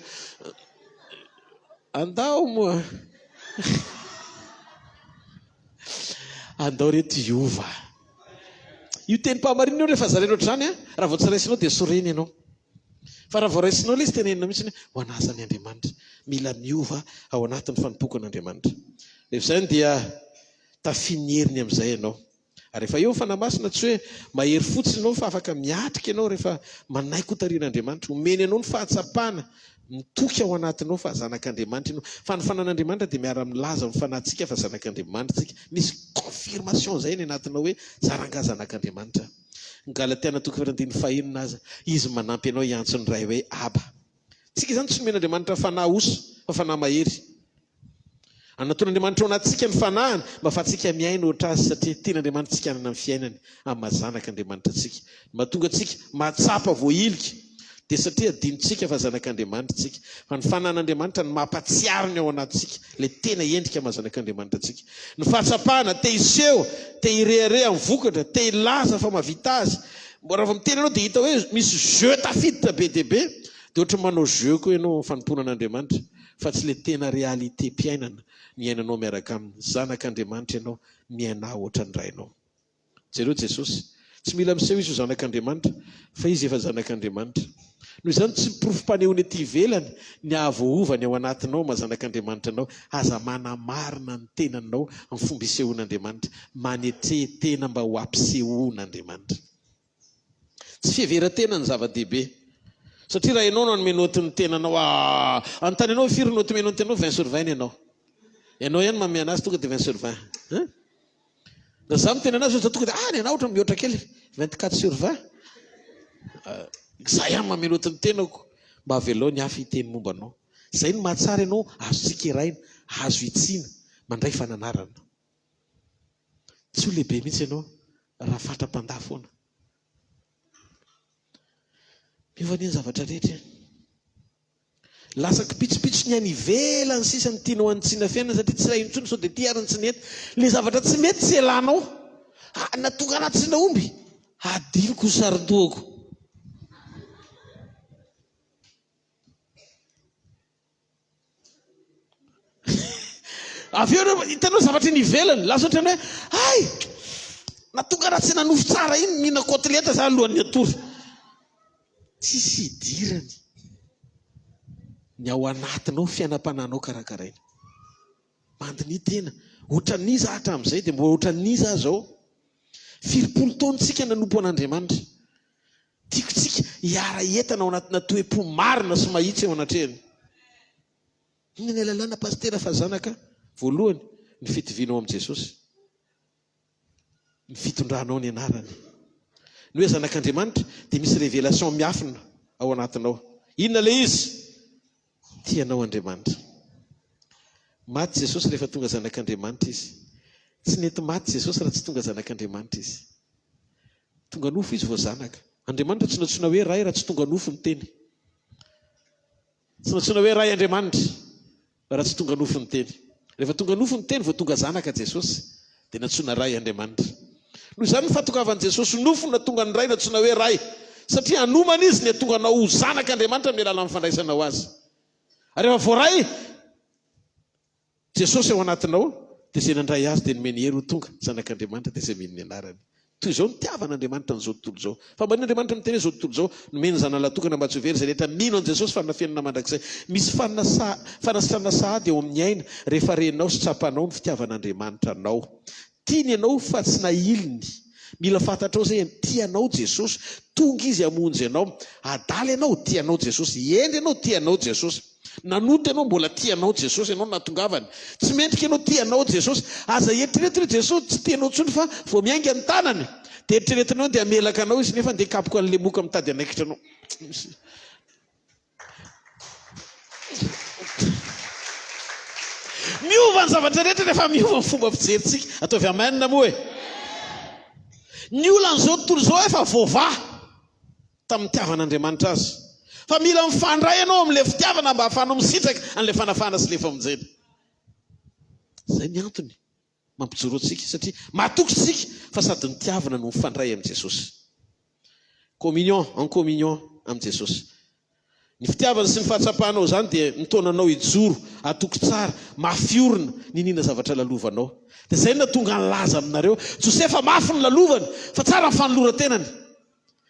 Speaker 1: Andao moa. Andao reto hiova. Io tenim-pahamarinana io rehefa zaraina ohatr'izany an, raha vao tsy raisinao dia sorena ianao. Fa raha vao raisinao ilay izy, tenenina mihitsy hoe ho an'aza ny Andriamanitra. Mila miova ao anatin'ny fanompoako an'Andriamanitra. Rehefa izany dia tafian'ny heriny amin'izay ianao. Ary rehefa eo ny Fanahy Masina, tsy hoe mahery fotsiny ianao fa afaka miatrika ianao rehefa manaiky hotarihin'Andriamanitra. Omeny anao ny fahatsapana, mitoky ao anatinao fa zanak'Andriamanitra ianao. Fa ny Fanan'Andriamanitra dia miara-milaza amin'ny fanahintsika fa zanak'Andriamanitra isika. Misy confirmation izay any anatinao hoe za rangahy zanak'Andriamanitra. Ny Galatiana toko faharoa andininy fahenina aza, Izy manampy anao hiantso ny Ray hoe Aba. Tsika izany tsy nomen'Andriamanitra fanahy osa, fa fanahy mahery. Anaton'Andriamanitra ao anatintsika ny fanahiny mba ahafahantsika miaina ohatra Azy satria tian'Andriamanitra tsika hanana ny fiainany amin'ny maha zanak'Andriamanitra antsika. Ny mahatonga antsika mahatsapa voahilika dia satria adinontsika fa zanak'Andriamanitra isika. Fa ny fanan'Andriamanitra no mampahatsiaro ny ao anatintsika, ilay tena endrika maha zanak'Andriamanitra antsika. Ny fahatsapana te hiseho, te hirehareha amin'ny vokatra, te hilaza fa mahavita azy. Raha vao miteny ianao dia hita hoe misy jeu tafiditra be dia be, dia ohatran'ny manao jeu koa ianao amin'ny fanompoana an'Andriamanitra fa tsy ilay tena réalité-piainana niainanao miaraka aminy. Zanak'Andriamanitra ianao, miainà ohatran'ny Rainao. Jereo Jesosy. Tsy mila miseho Izy ho Zanak'Andriamanitra, fa Izy efa Zanak'Andriamanitra. Noho izany, tsy ny porofom-panehoana ety ivelany ny hahavoaova ny ao anatinao maha Zanak'Andriamanitra anao. Aza manamarina ny tenanao amin'ny fomba isehoan'Andriamanitra. Manetre tena mba ho ampisehoan'Andriamanitra. Tsy fiheveran-tena ny zava-dehibe. Satria raha ianao no hanome naoty ny tenanao, ah! Anontany anao hoe firy ny naoty omenao ny tenanao, vingt sur vingt ny anao. Ianao ihany manome anazy tonga dia vingt sur vingt. Hein? Raha za miteny anazy ohatra tonga dia ah ny anah ohatra mihoatra kely 24 sur 20. Za ihany manome naoty ny tenako. Mba avelao ny hafa hiteny momba anao. Izay no mahatsara ianao, azo tsikeraina, azo hitsiana, mandray fananarana. Tsy ho lehibe mihitsy ianao raha fatra-pandà foana. Miova anie ny zavatra rehetra e. Lasa kipitsopitso ny any ivelany sisa no tianao hanitsiana fiainana satria tsy hay intsony sao dia ity ary ny tsy nety. Ilay zavatra tsy mety tsy elanao. Ah, na tonga anaty tsy nahomby, hadinoko ny saron-dohako. Avy eo ireo, hitanao zavatra eny ivelany, lasa ohatran'ny hoe, hay! Na tonga raha tsy nanofy tsara iny, mihina côtelette za alohan'ny hatory. Tsisy idirany ny ao anatinao, fiainam-panahinao karakaraina. Mandiniha tena, ohatran'iza aho hatramin'izay dia mbola ohatran'iza aho izao? Firimpolo taona isika nanompo an'Andriamanitra. Tiako tsika hiara-hientana ao anatina toe-po marina sy mahitsy eo anatrehany. Inona ny alalana Pasitera fa zanaka? Voalohany, ny fitovianao amin'i Jesosy. Ny fitondranao ny anarany. Ny hoe zanak'Andriamanitra dia misy révélation miafina ao anatinao. Inona ilay izy? Tia anao Andriamanitra. Maty Jesosy rehefa tonga zanak'Andriamanitra Izy. Tsy nety maty Jesosy raha tsy tonga zanak'Andriamanitra Izy. Tonga nofo Izy vao zanaka. Andriamanitra tsy nantsoina hoe Ray raha tsy tonga nofo ny Teny. Tsy nantsoina hoe Ray Andriamanitra raha tsy tonga nofo ny Teny. Rehefa tonga nofo ny Teny vao tonga zanaka Jesosy, dia nantsoina Ray Andriamanitra. Noho izany ny fahatongavan'i Jesosy ho nofo no nahatonga ny Ray nantsoina hoe Ray, satria hanomana Izy ny hahatonga anao ho zanak'Andriamanitra amin'ny alalan'ny fandraisanao Azy. Ary rehefa voaray Jesosy ao anatinao, dia izay nandray Azy dia nomeny hery ho tonga zanak'Andriamanitra, dia izay mino ny anarany. Toy izao nitiavan'Andriamanitra an'izao tontolo izao. Fa maninona Andriamanitra miteny hoe izao tontolo izao? Nomeny ny Zanany Lahatokana mba tsy ho very izay rehetra mino an'i Jesosy fa hanana fiainana mandrakizay. Misy fanasitrana sahady eo amin'ny aina rehefa renao sy tsapanao ny fitiavan'Andriamanitra anao. Tiany ianao fa tsy nahiliny. Mila fantatrao izay tia anao Jesosy. Tonga Izy hamonjy anao. Adala ianao, tia anao Jesosy. Hendry ianao, tia anao Jesosy. Nanota ianao, mbola tia anao Jesosy. Ianao no nahatongavany. Tsy mendrika ianao, tia anao Jesosy. Aza eritreretina hoe Jesosy tsy tia anao intsony fa vao miainga ny tanany dia eritreretinao dia hamelaka anao Izy nefa andeha hikapoka an'ilay moka mitady hanaikitra anao. Miova ny zavatra rehetra rehefa miova ny fomba fijerintsika. Ataovy amen moa e. Ny olan'izao tontolo izao efa voavaha tamin'ny nitiavan'Andriamanitra azy. Fa mila mifandray ianao amin'ilay fitiavana mba hahafahanao misitraka an'ilay fanafahana sy ilay famonjena. Izay ny antony mampijoro antsika satria matoky isika fa sady nitiavina no mifandray amin'i Jesosy. Communion, en communion amin'i Jesosy. Ny fitiavana sy ny fahatsapanao izany dia mitaona anao hijoro, hatoky tsara, mafy orina, niniana zavatra lalovanao. Dia izay no nahatonga nilaza aminareo, Josefa mafy ny lalovany, fa tsara ny fanoloran-tenany.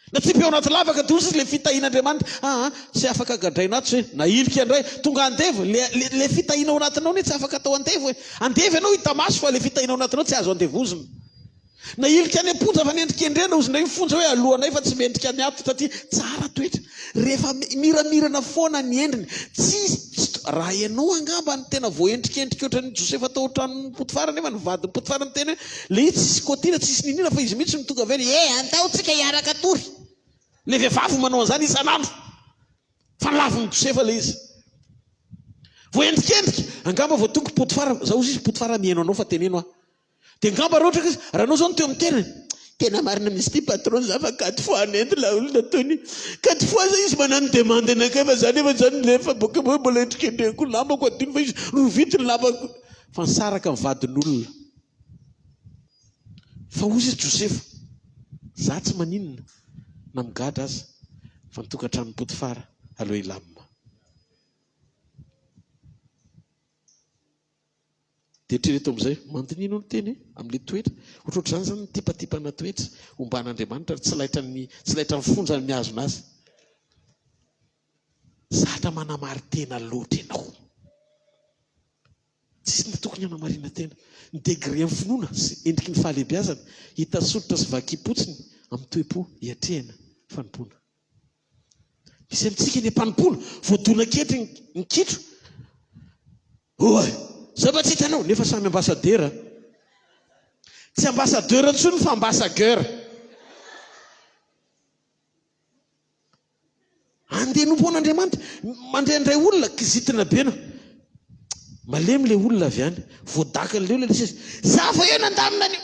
Speaker 1: Natsipy ao anaty lavaka daholo sisa ilay fitahian'Andriamanitra. Aa, tsy afaka gadraina ato zay. Nahilika indray. Tonga andevo. Le, le, le fitahiana ao anatinao anie tsy afaka atao andevo e. Andevo ianao hita maso fa le fitahiana ao anatinao tsy azo andevozina. Nahilika any am-ponja fa nendrikendrena ozy indray ny fonja hoe alohanay fa tsy mendrika ny ato satria tsara toetra. Rehefa miramirana foana ny endriny. Tsy, tsy, raha ianao angamba no tena voaendrikendrika ohatran'i Josefa tao an-tranon'i Potifara nefa ny vadin'i Potifara niteny hoe le izy tsisy kotira, tsisy niniana fa izy mihitsy no tonga avy eny, eh andao tsika hiaraka hatory. Le vehivavy manao an'izany isan'andro. Fa lavin'i Josefa le izy. Voaendrikendrika. Angamba vao tonga Potifara, za ozy izy Potifara mihaino anao fa teneno aho. Dia angamba raha ohatra ka izy, raha anao izao no teo amin'ny tenany,
Speaker 2: Tena marina mihitsy ity patron za fa quatre fois nenty la olona tony quatre fois zay izy manano demande anakay fa za nefa zany nefa boka hoe mbola endrikendrehiko ny lambako adino fa izy rovito ny lambako.
Speaker 1: Fa nisaraka ny vadin'olona. Fa hozy izy Josefa, za tsy maninona. Na migadra aza, fa ny tokantranon'i Potifara aleo hilamina. Dia eritrereto amin'izay, mandiniha anao ny teny e, amin'ilay toetra. Ohatrohatr'izany izany ny tipatipana toetra omban'Andriamanitra ary tsy laitran'ny tsy laitran'ny fonja ny mihazona azy. Zatra manamarin-tena loatra ianao. Tsisy ny tokony hanamarina tena. Ny degré amin'ny finoana sy endriky ny fahalehibiazana, hita soritra sy vakim-potsiny amin'ny toe-po hiatrehana fanompoana. Misy amintsika eny am-panompoana, voadona ketry ny kitro. Oay! Zay mba tsy hitanao, nefa samy ambasadera. Tsy ambassadeur intsony fa ambasageur. Andeha hanompo an'Andriamanitra. Mandraindray olona, kizitina be na. Malemy ilay olona avy any. Voadakan'ilay olona ilay seza. Za vao eo nandamina an'io.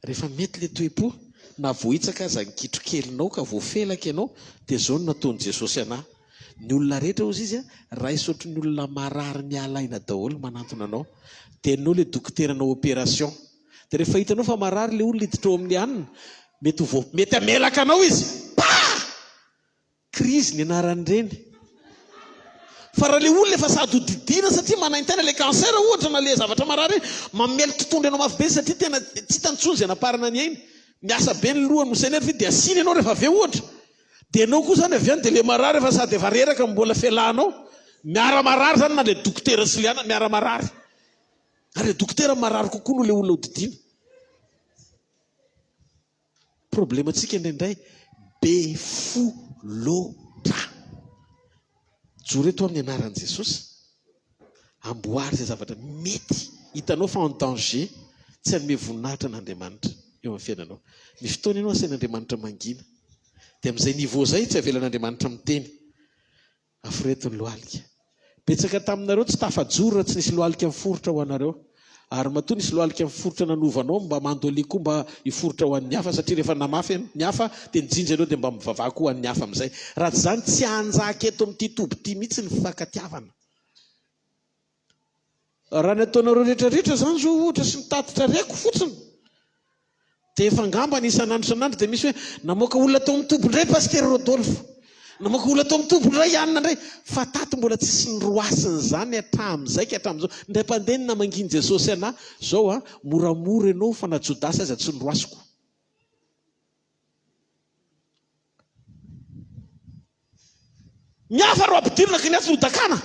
Speaker 1: Rehefa mety ilay toe-po, na voahitsaka aza ny kitro kelinao ka voafelaka ianao, dia izao no nataon'i Jesosy anà. Ny olona rehetra hozy izy, raiso ohatry ny olona marary miala aina daholo manantona anao. Dia ianao ilay dokotera hanao opération. Dia rehefa hitanao fa marary ilay olona hiditra ao amin'ny anona, mety ho voa, mety hamelaka anao izy. Pah! Crise ny anaran'ireny. Fa raha ilay olona efa sady ho didiana satria manaintaina ilay cancer ohatra na ilay zavatra marary iny, mamely totohondry anao mafy be satria tena tsy hitany intsony izay anaparana ny ainy. Miasa be ny lohany, mi-s'enerve dia asiana ianao rehefa avy eo ohatra. Dia ianao koa izany avy any dia ilay marary efa sady efa reraka no mbola felahanao. Miara-marary izany na ilay dokotera sy ilay anona, miara-marary. Ary ilay dokotera marary kokoa noho ilay olona hodidiana. Problème-ntsika indraindray be fo loatra. Mijoro eto aho amin'ny anaran'i Jesosy. Amboary izay zavatra mety hitanao fa en danger tsy hanome voninahitra an'Andriamanitra eo amin'ny fiainanao. Ny fotoana ianao asain'Andriamanitra mangina. Dia amin'izay niveau izay tsy avelan'Andriamanitra miteny. Aforeto ny lohalika. Betsaka taminareo tsy tafajoro raha tsy nisy lohalika niforitra ho anareo. Ary matoa nisy lohalika niforitra nanova anao, mba mandolia koa mba hiforitra ho an'ny hafa satria rehefa namafy ny hafa dia nijinja ianao dia mba mivavaha koa ho an'ny hafa amin'izay. Raha tsy izany tsy hanjaka eto amin'ity toby ity mihitsy ny fifankatiavana. Raha ny ataonareo rehetra rehetra izany izao ohatra sy ny tatitra reko fotsiny dia efa angamba ny isan'andro isan'andro dia misy hoe namoaka olona tao amin'ny toby indray Pasitera Rodolphe, namoaka olona tao amin'ny toby indray anona indray, fa tato mbola tsisy niroasina izany hatramin'izay ka hatramin'izao. Indray mpandeha ny namangian'i Jesosy anà izao a, moramora ianao fa na Jodasy aza tsy noroasiko. Ny hafa ro ampidirina ka ny atsy no dakana.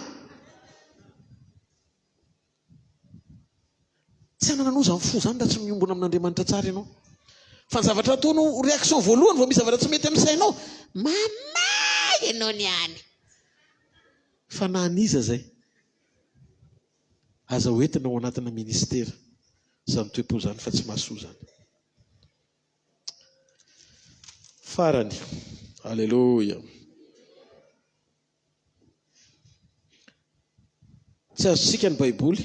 Speaker 1: Tsy hanana anao izany fo izany raha tsy miombona amin'Andriamanitra tsara ianao. Fa ny zavatra ataonao réaction voalohany vao misy zavatra tsy mety amin'ny sainao, mamaly ianao ny any. Fanahin'iza izay? Aza hoentina ao anatina ministera izany toe-po izany fa tsy mahasoa izany. Farany. Aleloia. Tsy azontsika ny Baiboly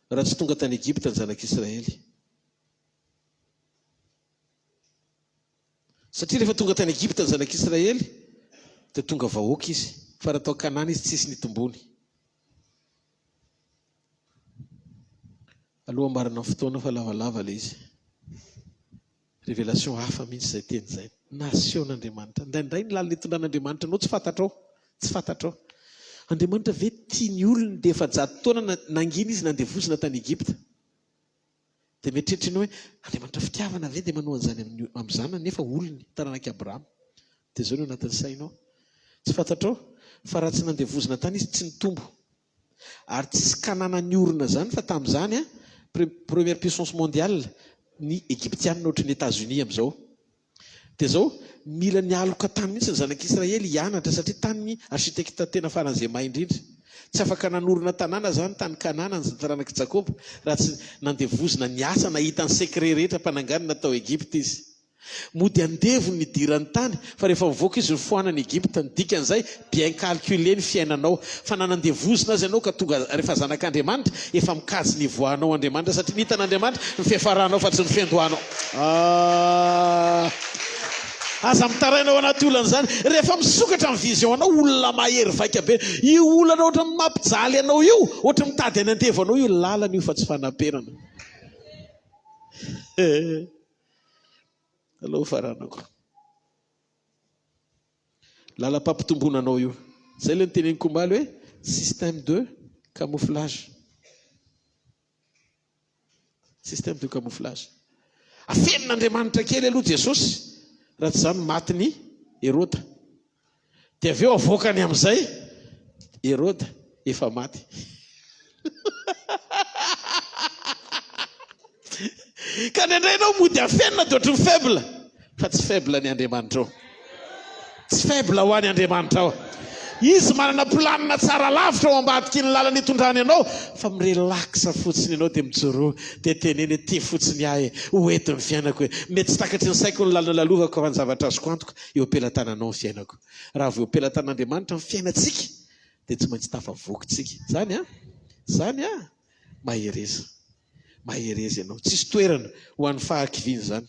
Speaker 1: raha tsy tonga tany Egypta ny zanak'Israely. Satria rehefa tonga tany Egypta ny zanak'Israely dia tonga vahoaka izy, fa raha tao Kanana izy tsisy nitombony. Aloha ambarana ny fotoana fa lavalava ilay izy. Révélation hafa mihitsy izay teny izay. Nasehon'Andriamanitra. Indraindray ny lalana itondran'Andriamanitra anao tsy fantatrao. Tsy fantatrao. Andriamanitra ve tia ny olony dia 400 taona nangina izy nandevozina tany Egypta. Dia mieritreritra ianao hoe Andriamanitra fitiavana ve dia manao an'izany amin'ny zanany nefa olony, taranak'i Abrahama. Dia izao no anatin'ny sainao. Tsy fantatrao fa raha tsy nandevozina tany izy tsy nitombo. Ary tsisy Kanana niorina zany fa tamin'izany an, première puissance mondiale ny Egyptiana ohatry ny Etats Unis amin'izao. Dia zao, mila nialoka tany mihitsy ny zanak'Israely hianatra satria tany ny architecte tena faran'izay mahay indrindra. Tsy afaka nanorina tanàna zany tany Kanana ny taranak'i Jakoba raha tsy nandevozina niasa nahita ny secret rehetra mpananganana tao Egypta izy. Mody andevo ny nidirany tany fa rehefa mivoaka izy nofoanany Egypta, ny dikan'izay bien calculé ny fiainanao fa na nandevozina aza ianao ka tonga rehefa zanak'Andriamanitra efa mikajy ny hivoahanao Andriamanitra satria ny hitan'Andriamanitra ny fiafaranao fa tsy ny fiandohanao. Ahh. Aza mitaraina ao anaty olana izany. Rehefa misokatra ny vision anao olona mahery vaika be. Io olana ohatran'ny mampijaly anao io, ohatran'ny mitady hanandevo anao io, lalana io fa tsy fanaperana. Alao hofaranako. Lalam-pampitomboana anao io. Izay ilay noteneniko omaly hoe système de camouflage. Système de camouflage. Afenin'Andriamanitra kely aloha Jesosy, raha tsy izany matin'i Heroda. Dia avy eo avoakany amin'izay Heroda efa maty. Ka indraindray ianao mody afenina dia ohatry ny faible, fa tsy faible ny Andriamanitrao. Tsy faible ho any Andriamanitrao. Izy manana planina tsara lavitra ao ambadiky ny lalana itondrany anao, fa mi-relax fotsiny ianao dia mijoroa, dia teneno hoe ty fotsiny aho e, ho eto ny fiainako e. Mety tsy takatry ny saiko ny lalana lalovako fa ny zavatra azoko antoka, eo am-pelatananao ny fiainako. Raha vao eo am-pelatanan'Andriamanitra ny fiainantsika dia tsy maintsy tafavoaka tsika. Zany an! Zany an! Mahereza. Mahereza ianao. Tsisy toerana ho an'ny fahakiviana izany.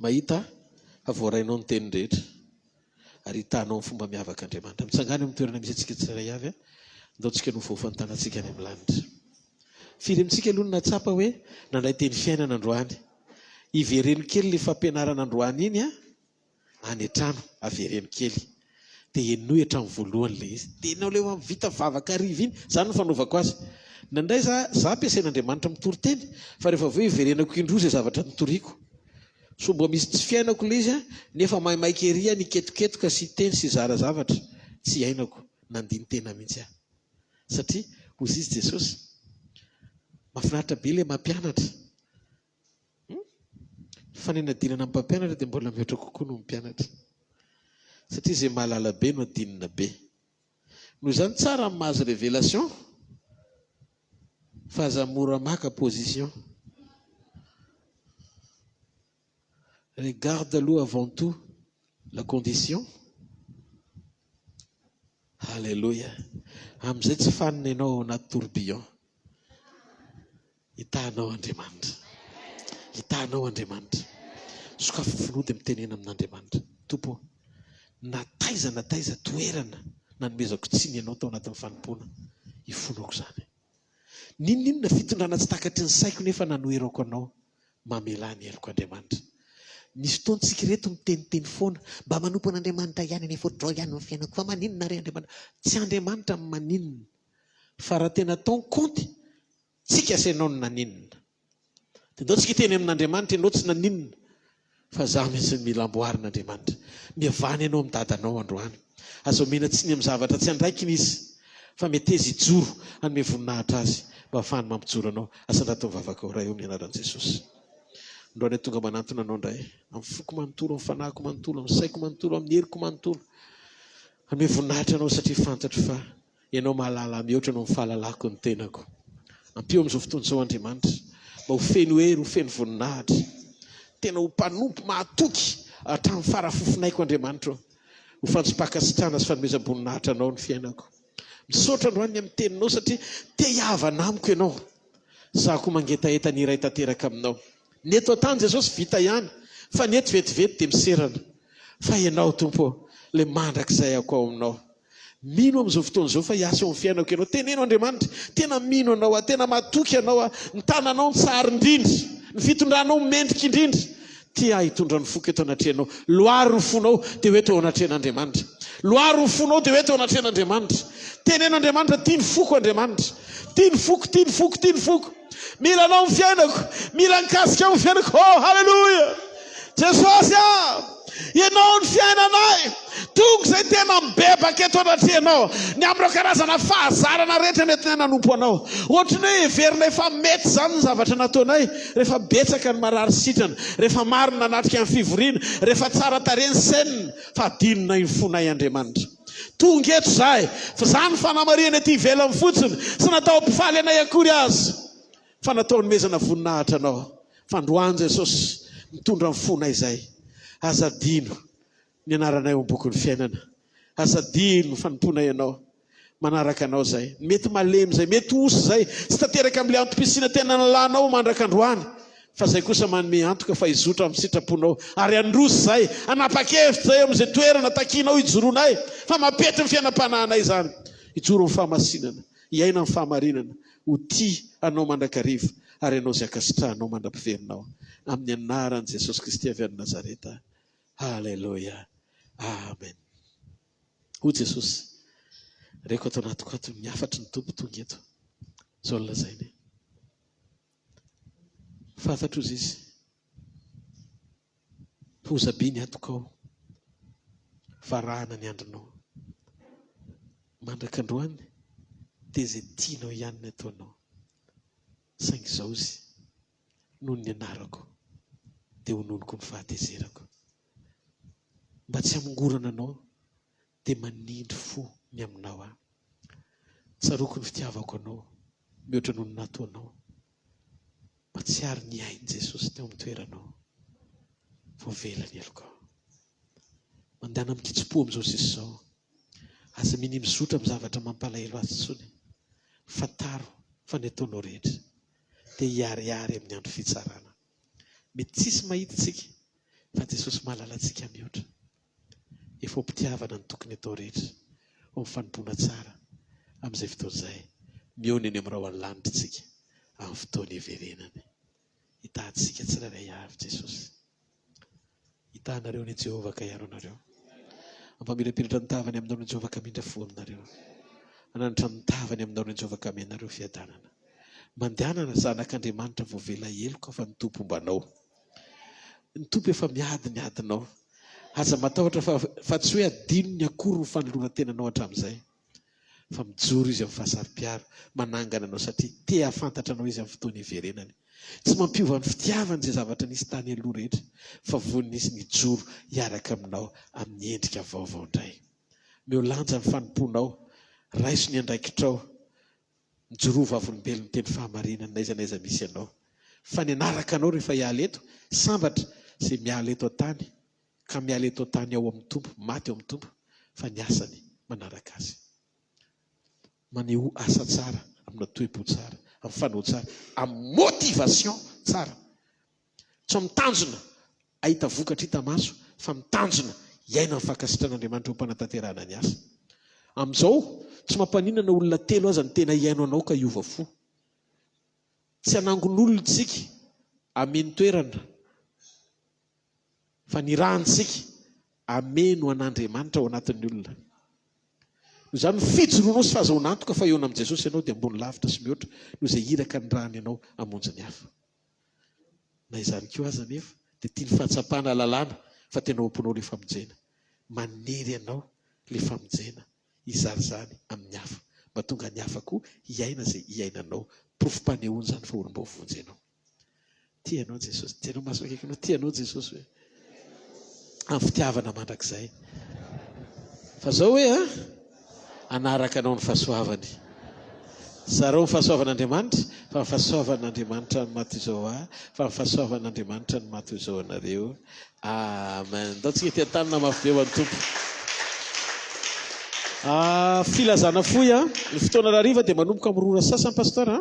Speaker 1: Mahita fa voarainao ny teny rehetra ary hitanao amin'ny fomba miavaka Andriamanitra. Mitsangàna eo amin'ny toerana misy antsika tsirairay avy. Andao tsika no voafan'ny tanantsika any amin'ny lanitra. Firy amintsika aloha no nahatsapa hoe nandray teny fiainana androany? Ivereno kely ilay fampianarana androany iny an! Any an-trano, avereno kely. Dia henoy hatramin'ny voalohany ilay izy. Dia ianao ilay vita vavaka hariva iny, izany no fanaovako azy. Indraindray za, za ampiasain'Andriamanitra mitory teny, fa rehefa avy eo iverenako indroa izay zavatra notoriako. Sao mba misy tsy fiainako ilay izy an, nefa maimaika ery aho niketoketoka sy hiteny sy hizara zavatra tsy iainako. Nandini-tena mihitsy aho. Satria, hozy izy Jesosy, mahafinaritra be ilay mampianatra. Hum? Fa ny anadinana ny mpampianatra dia mbola mihoatra kokoa noho ny mpianatra. Satria izay mahalala be no adinina be. Noho izany tsara ny mahazo révélation fa aza mora maka position. Regarde aloha avant tout la condition. Alléluia. Amin'izay tsy fanina ianao ao anaty tourbillon. Hitaha anao Andriamanitra. Hitaha anao Andriamanitra. Sokafy ny fonao dia mitenena amin'Andriamanitra. Tompo ô, na taiza na taiza toerana nanomezako tsiny Anao tao anatin'ny fanompoana, ifonako izany. N'inon'inona fitondrana tsy takatry ny saiko nefa nanoherako Anao, mamelà ny heloko Andriamanitra. Misy fotoana tsika ireto miteniteny foana, mba manompo an'Andriamanitra ihany anefa ohatr'izao ihany ny fiainako, fa maninona re Andriamanitra? Tsy Andriamanitra no maninona, fa raha tena atao ny kaonty, Tsika sy ianao no naninona. Dia ndao tsika hiteny amin'Andriamanitra, ianao tsy naninona, fa izaho mihitsy no mila amboarina Andriamanitra. Mihavana ianao amin'ny dadanao androany. Aza omena tsiny amin'ny zavatra tsy andraikiny izy, fa meteza hijoro hanome voninahitra azy mba hahafahany mampijoro anao. Asandrato ny vavakao, Ray o, amin'ny anaran'i Jesosy. Androany aho tonga manantona anao indray, amin'ny foko manontolo, amin'ny fanahiko manontolo, amin'ny saiko manontolo, amin'ny heriko manontolo. Hanome voninahitra anao satria fantatro fa Ianao mahalala mihoatra noho ny fahalalako ny tenako. Ampio amin'izao fotoana izao Andriamanitra mba ho feno hery, ho feno voninahitra. Tena ho mpanompo mahatoky hatramin'ny fara-fofonaiko Andriamanitra ô. Ho fantsom-pankasitrahana sy fanomezam-boninahitra Anao ny fiainako. Misaotra androany ny amin'ny teninao satria te hihavana amiko Ianao. Izaho koa mangetaheta ny hiray tanteraka aminao. Ny eto an-tany Jesosy vita ihany fa ny eto vetivety dia miserana. Fa Ianao Tompo ô, ilay mandrakizay aho koa ao aminao. Mino amin'izao fotoana izao fa hiasa eo amin'ny fiainako Ianao. Teneno Andriamanitra, tena mino Anao aho, tena matoky Anao aho. Ny tananao no tsara indrindra, ny fitondranao mendrika indrindra. Tia ahy hitondra ny foko eto anatrehanao. Loaro ny fonao dia ho eto eo anatrehan'Andriamanitra. Loaro ny fonao dia ho eto eo anatrehan'Andriamanitra. Teneno Andriamanitra, tia ny foko Andriamanitra. Tia ny foko, tia ny foko, tia ny foko. Mila Anao ny fiainako. Mila mikasika Anao ny fiainako. Oh, haleloia! Jesosy ah! Ianao ny fiainanay. Tonga izay tena mibebaka eto anatrehanao. Ny amin'ireo karazana fahazarana rehetra nentinay nanompo Anao. Ohatry ny hoe heverinay fa mety izany ny zavatra nataonay rehefa betsaka ny marary sitrana, rehefa maro ny nanatrika ny fivoriana, rehefa tsara tarehy ny scène, fa adinonay ny fonay Andriamanitra. Tonga eto izahay, fa izany fanamarihana ety ivelany fotsiny, tsy natao hampifaly anay akory aza, fa natao hanomezana voninahitra Anao. Fandroany Jesosy, mitondra ny fonay izay. Aza adino ny anaranay ao am-bokin'ny fiainana. Aza adino ny fanompoanay Anao. Manaraka Anao izay. Mety malemy izay, mety osa izay, tsy tanteraka amin'ilay antom-pisiana tena nilanao mandrak'androany. Fa izay kosa manome antoka fa hizotra amin'ny sitraponao, ary handroso izahay, hanapa-kevitra izahay amin'izay toerana takianao hijoroanay, fa mampety ny fiainam-panahinay izany. Hijoro amin'ny fahamasinana, hiaina amin'ny fahamarinana, ho tia Anao mandrakariva. Ary hanao izay ankasitrahanao mandra-piverinao. Amin'ny anaran'i Jesosy Kristy avy any Nazareta. Haleloia. Amen. Hoy Jesosy, Reko ato anatiko ato ny hafatry ny Tompo tonga eto. Izao no lazainy. Fantatro hozy izy. Fozabe ny hatokao, varahana ny andronao. Mandraka androany dia izay tianao ihany ny ataonao. Saingy izao izy, noho ny anarako dia hononiko ny fahatezerako. Mba tsy hamongorana anao dia manindry fo ny aminao aho. Tsaroako ny fitiavako anao mihoatra noho ny nataonao. Mahatsiaro ny ain'i Jesosy teo amin'ny toeranao. Voavela ny helokao. Mandehana amin-kitsim-po amin'izao sisa izao. Aza minia mizotra amin'ny zavatra mampalahelo azy intsony. Fantaro fa ny ataonao rehetra dia hiharihary amin'ny andro fitsarana. Mety tsisy mahita isika fa Jesosy mahalala antsika mihoatra. Efa ho mpitiavana ny tokony atao rehetra ho amin'ny fanompoana tsara amin'izay fotoana izay. Mihaona eny amin'ny rahon'ny lanitra isika amin'ny fotoana hiverenany. Hitaha antsika tsirairay avy Jesosy. Hitaha anareo anie Jehovah ka hiaro anareo. Hampamirapiratra ny tavany aminareo ny Jehovah ka hamindra fo aminareo. Hananatra ny tavany aminareo ny Jehovah ka hameno anareo fiadanana. Mandehanana zanak'Andriamanitra voavela heloka fa ny Tompo homba anao. Ny Tompo efa miady ny adinao. Aza matahotra fa fa tsy hoe adinony akory ny fanoloran-tenanao hatramin'izay. Fa mijoro Izy amin'ny fahasaro-piaro, manangana anao satria te hahafantatra anao Izy amin'ny fotoana hiverenany. Tsy mampiova ny fitiavany izay zavatra nisy tany aloha rehetra, fa vonona Izy ny hijoro hiaraka aminao amin'ny endrika vaovao indray. Omeo lanja ny fanompoanao, raiso ny andraikitrao, Mijoroa vavolombelon'ny teny fahamarinana n'aiza n'aiza misy anao. Fa ny hanaraka anao rehefa hiala eto, sambatra izay miala eto an-tany, ka miala eto an-tany ao amin'ny Tompo, maty ao amin'ny Tompo, fa ny asany manaraka azy. Manehoa asa tsara amina toe-po tsara, amin'ny fanao tsara, amin'ny motivation tsara. Tsy amin'ny tanjona hahita vokatra hita maso fa amin'ny tanjona hiaina ny fankasitran'Andriamanitra ho am-panatanterahana ny asa. Amin'izao, tsy mampaninona na olona telo aza no tena hihaino anao ka hiova fo. Tsy hanangon'olona isika hameno toerana fa ny irahantsika hameno an'Andriamanitra ao anatin'ny olona. Noho izany, ny fijoroanao sy fahazahoana antoka fa hihaona amin'i Jesosy ianao dia ambony lavitra sy mihoatra noho izay iraka nirahany anao hamonjy ny hafa. Na izany koa aza anefa dia tia ny fahatsapana halalana fa tena ao am-ponao ilay famonjena. Manery anao ilay famonjena hizara izany amin'ny hafa mba tonga ny hafa koa hiaina izay iainanao. Porofom-panehoana izany fa olom-boavonjy ianao. Tia anao Jesosy. Tia anao maso akaikinao. Tia anao Jesosy hoe. Amin'ny fitiavana mandrakizay. Fa zao hoe a, hanaraka anao ny fahasoavany. Zarao ny fahasoavan'Andriamanitra, fa ny fahasoavan'Andriamanitra no maha toy izao ahy, fa ny fahasoavan'Andriamanitra no maha toy izao anareo. Amen. Ndao tsika ety an-tanana mafy be ho an'ny Tompo. Ah, filazana fohy a, ny fotoana rahariva dia manomboka amin'ny roa ora sasany pasteur a.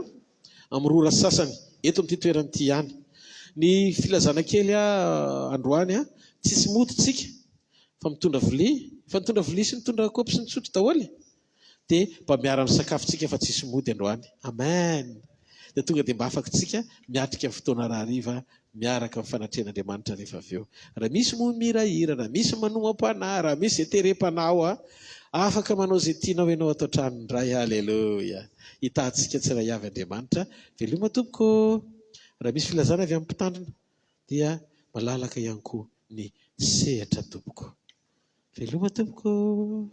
Speaker 1: Amin'ny roa ora sasany, eto amin'ity toerana ity ihany. Ny filazana kely androany, tsisy mody tsika fa mitondra vilia, efa nitondra vilia sy nitondra kaopy sy nisotro daholo? Dia mba miara-misakafo tsika fa tsisy mody androany. Amen! Dia tonga dia mba afaka tsika miatrika ny fotoana rahariva miaraka amin'ny fanatrehan'Andriamanitra rehefa avy eo. Raha misy moa mihirahira, raha misy manoham-panahy, raha misy izay terem-panahy ao, afaka manao izay tianao ianao ato an-tranon'ny Ray. Haleloia! Hitahantsika tsiray avy Andriamanitra. Veloma tompoko ô! Raha misy filazana avy amin'ny mpitandrina dia malalaka ihany koa ny sehatra tompoko. Veloma tompoko ô!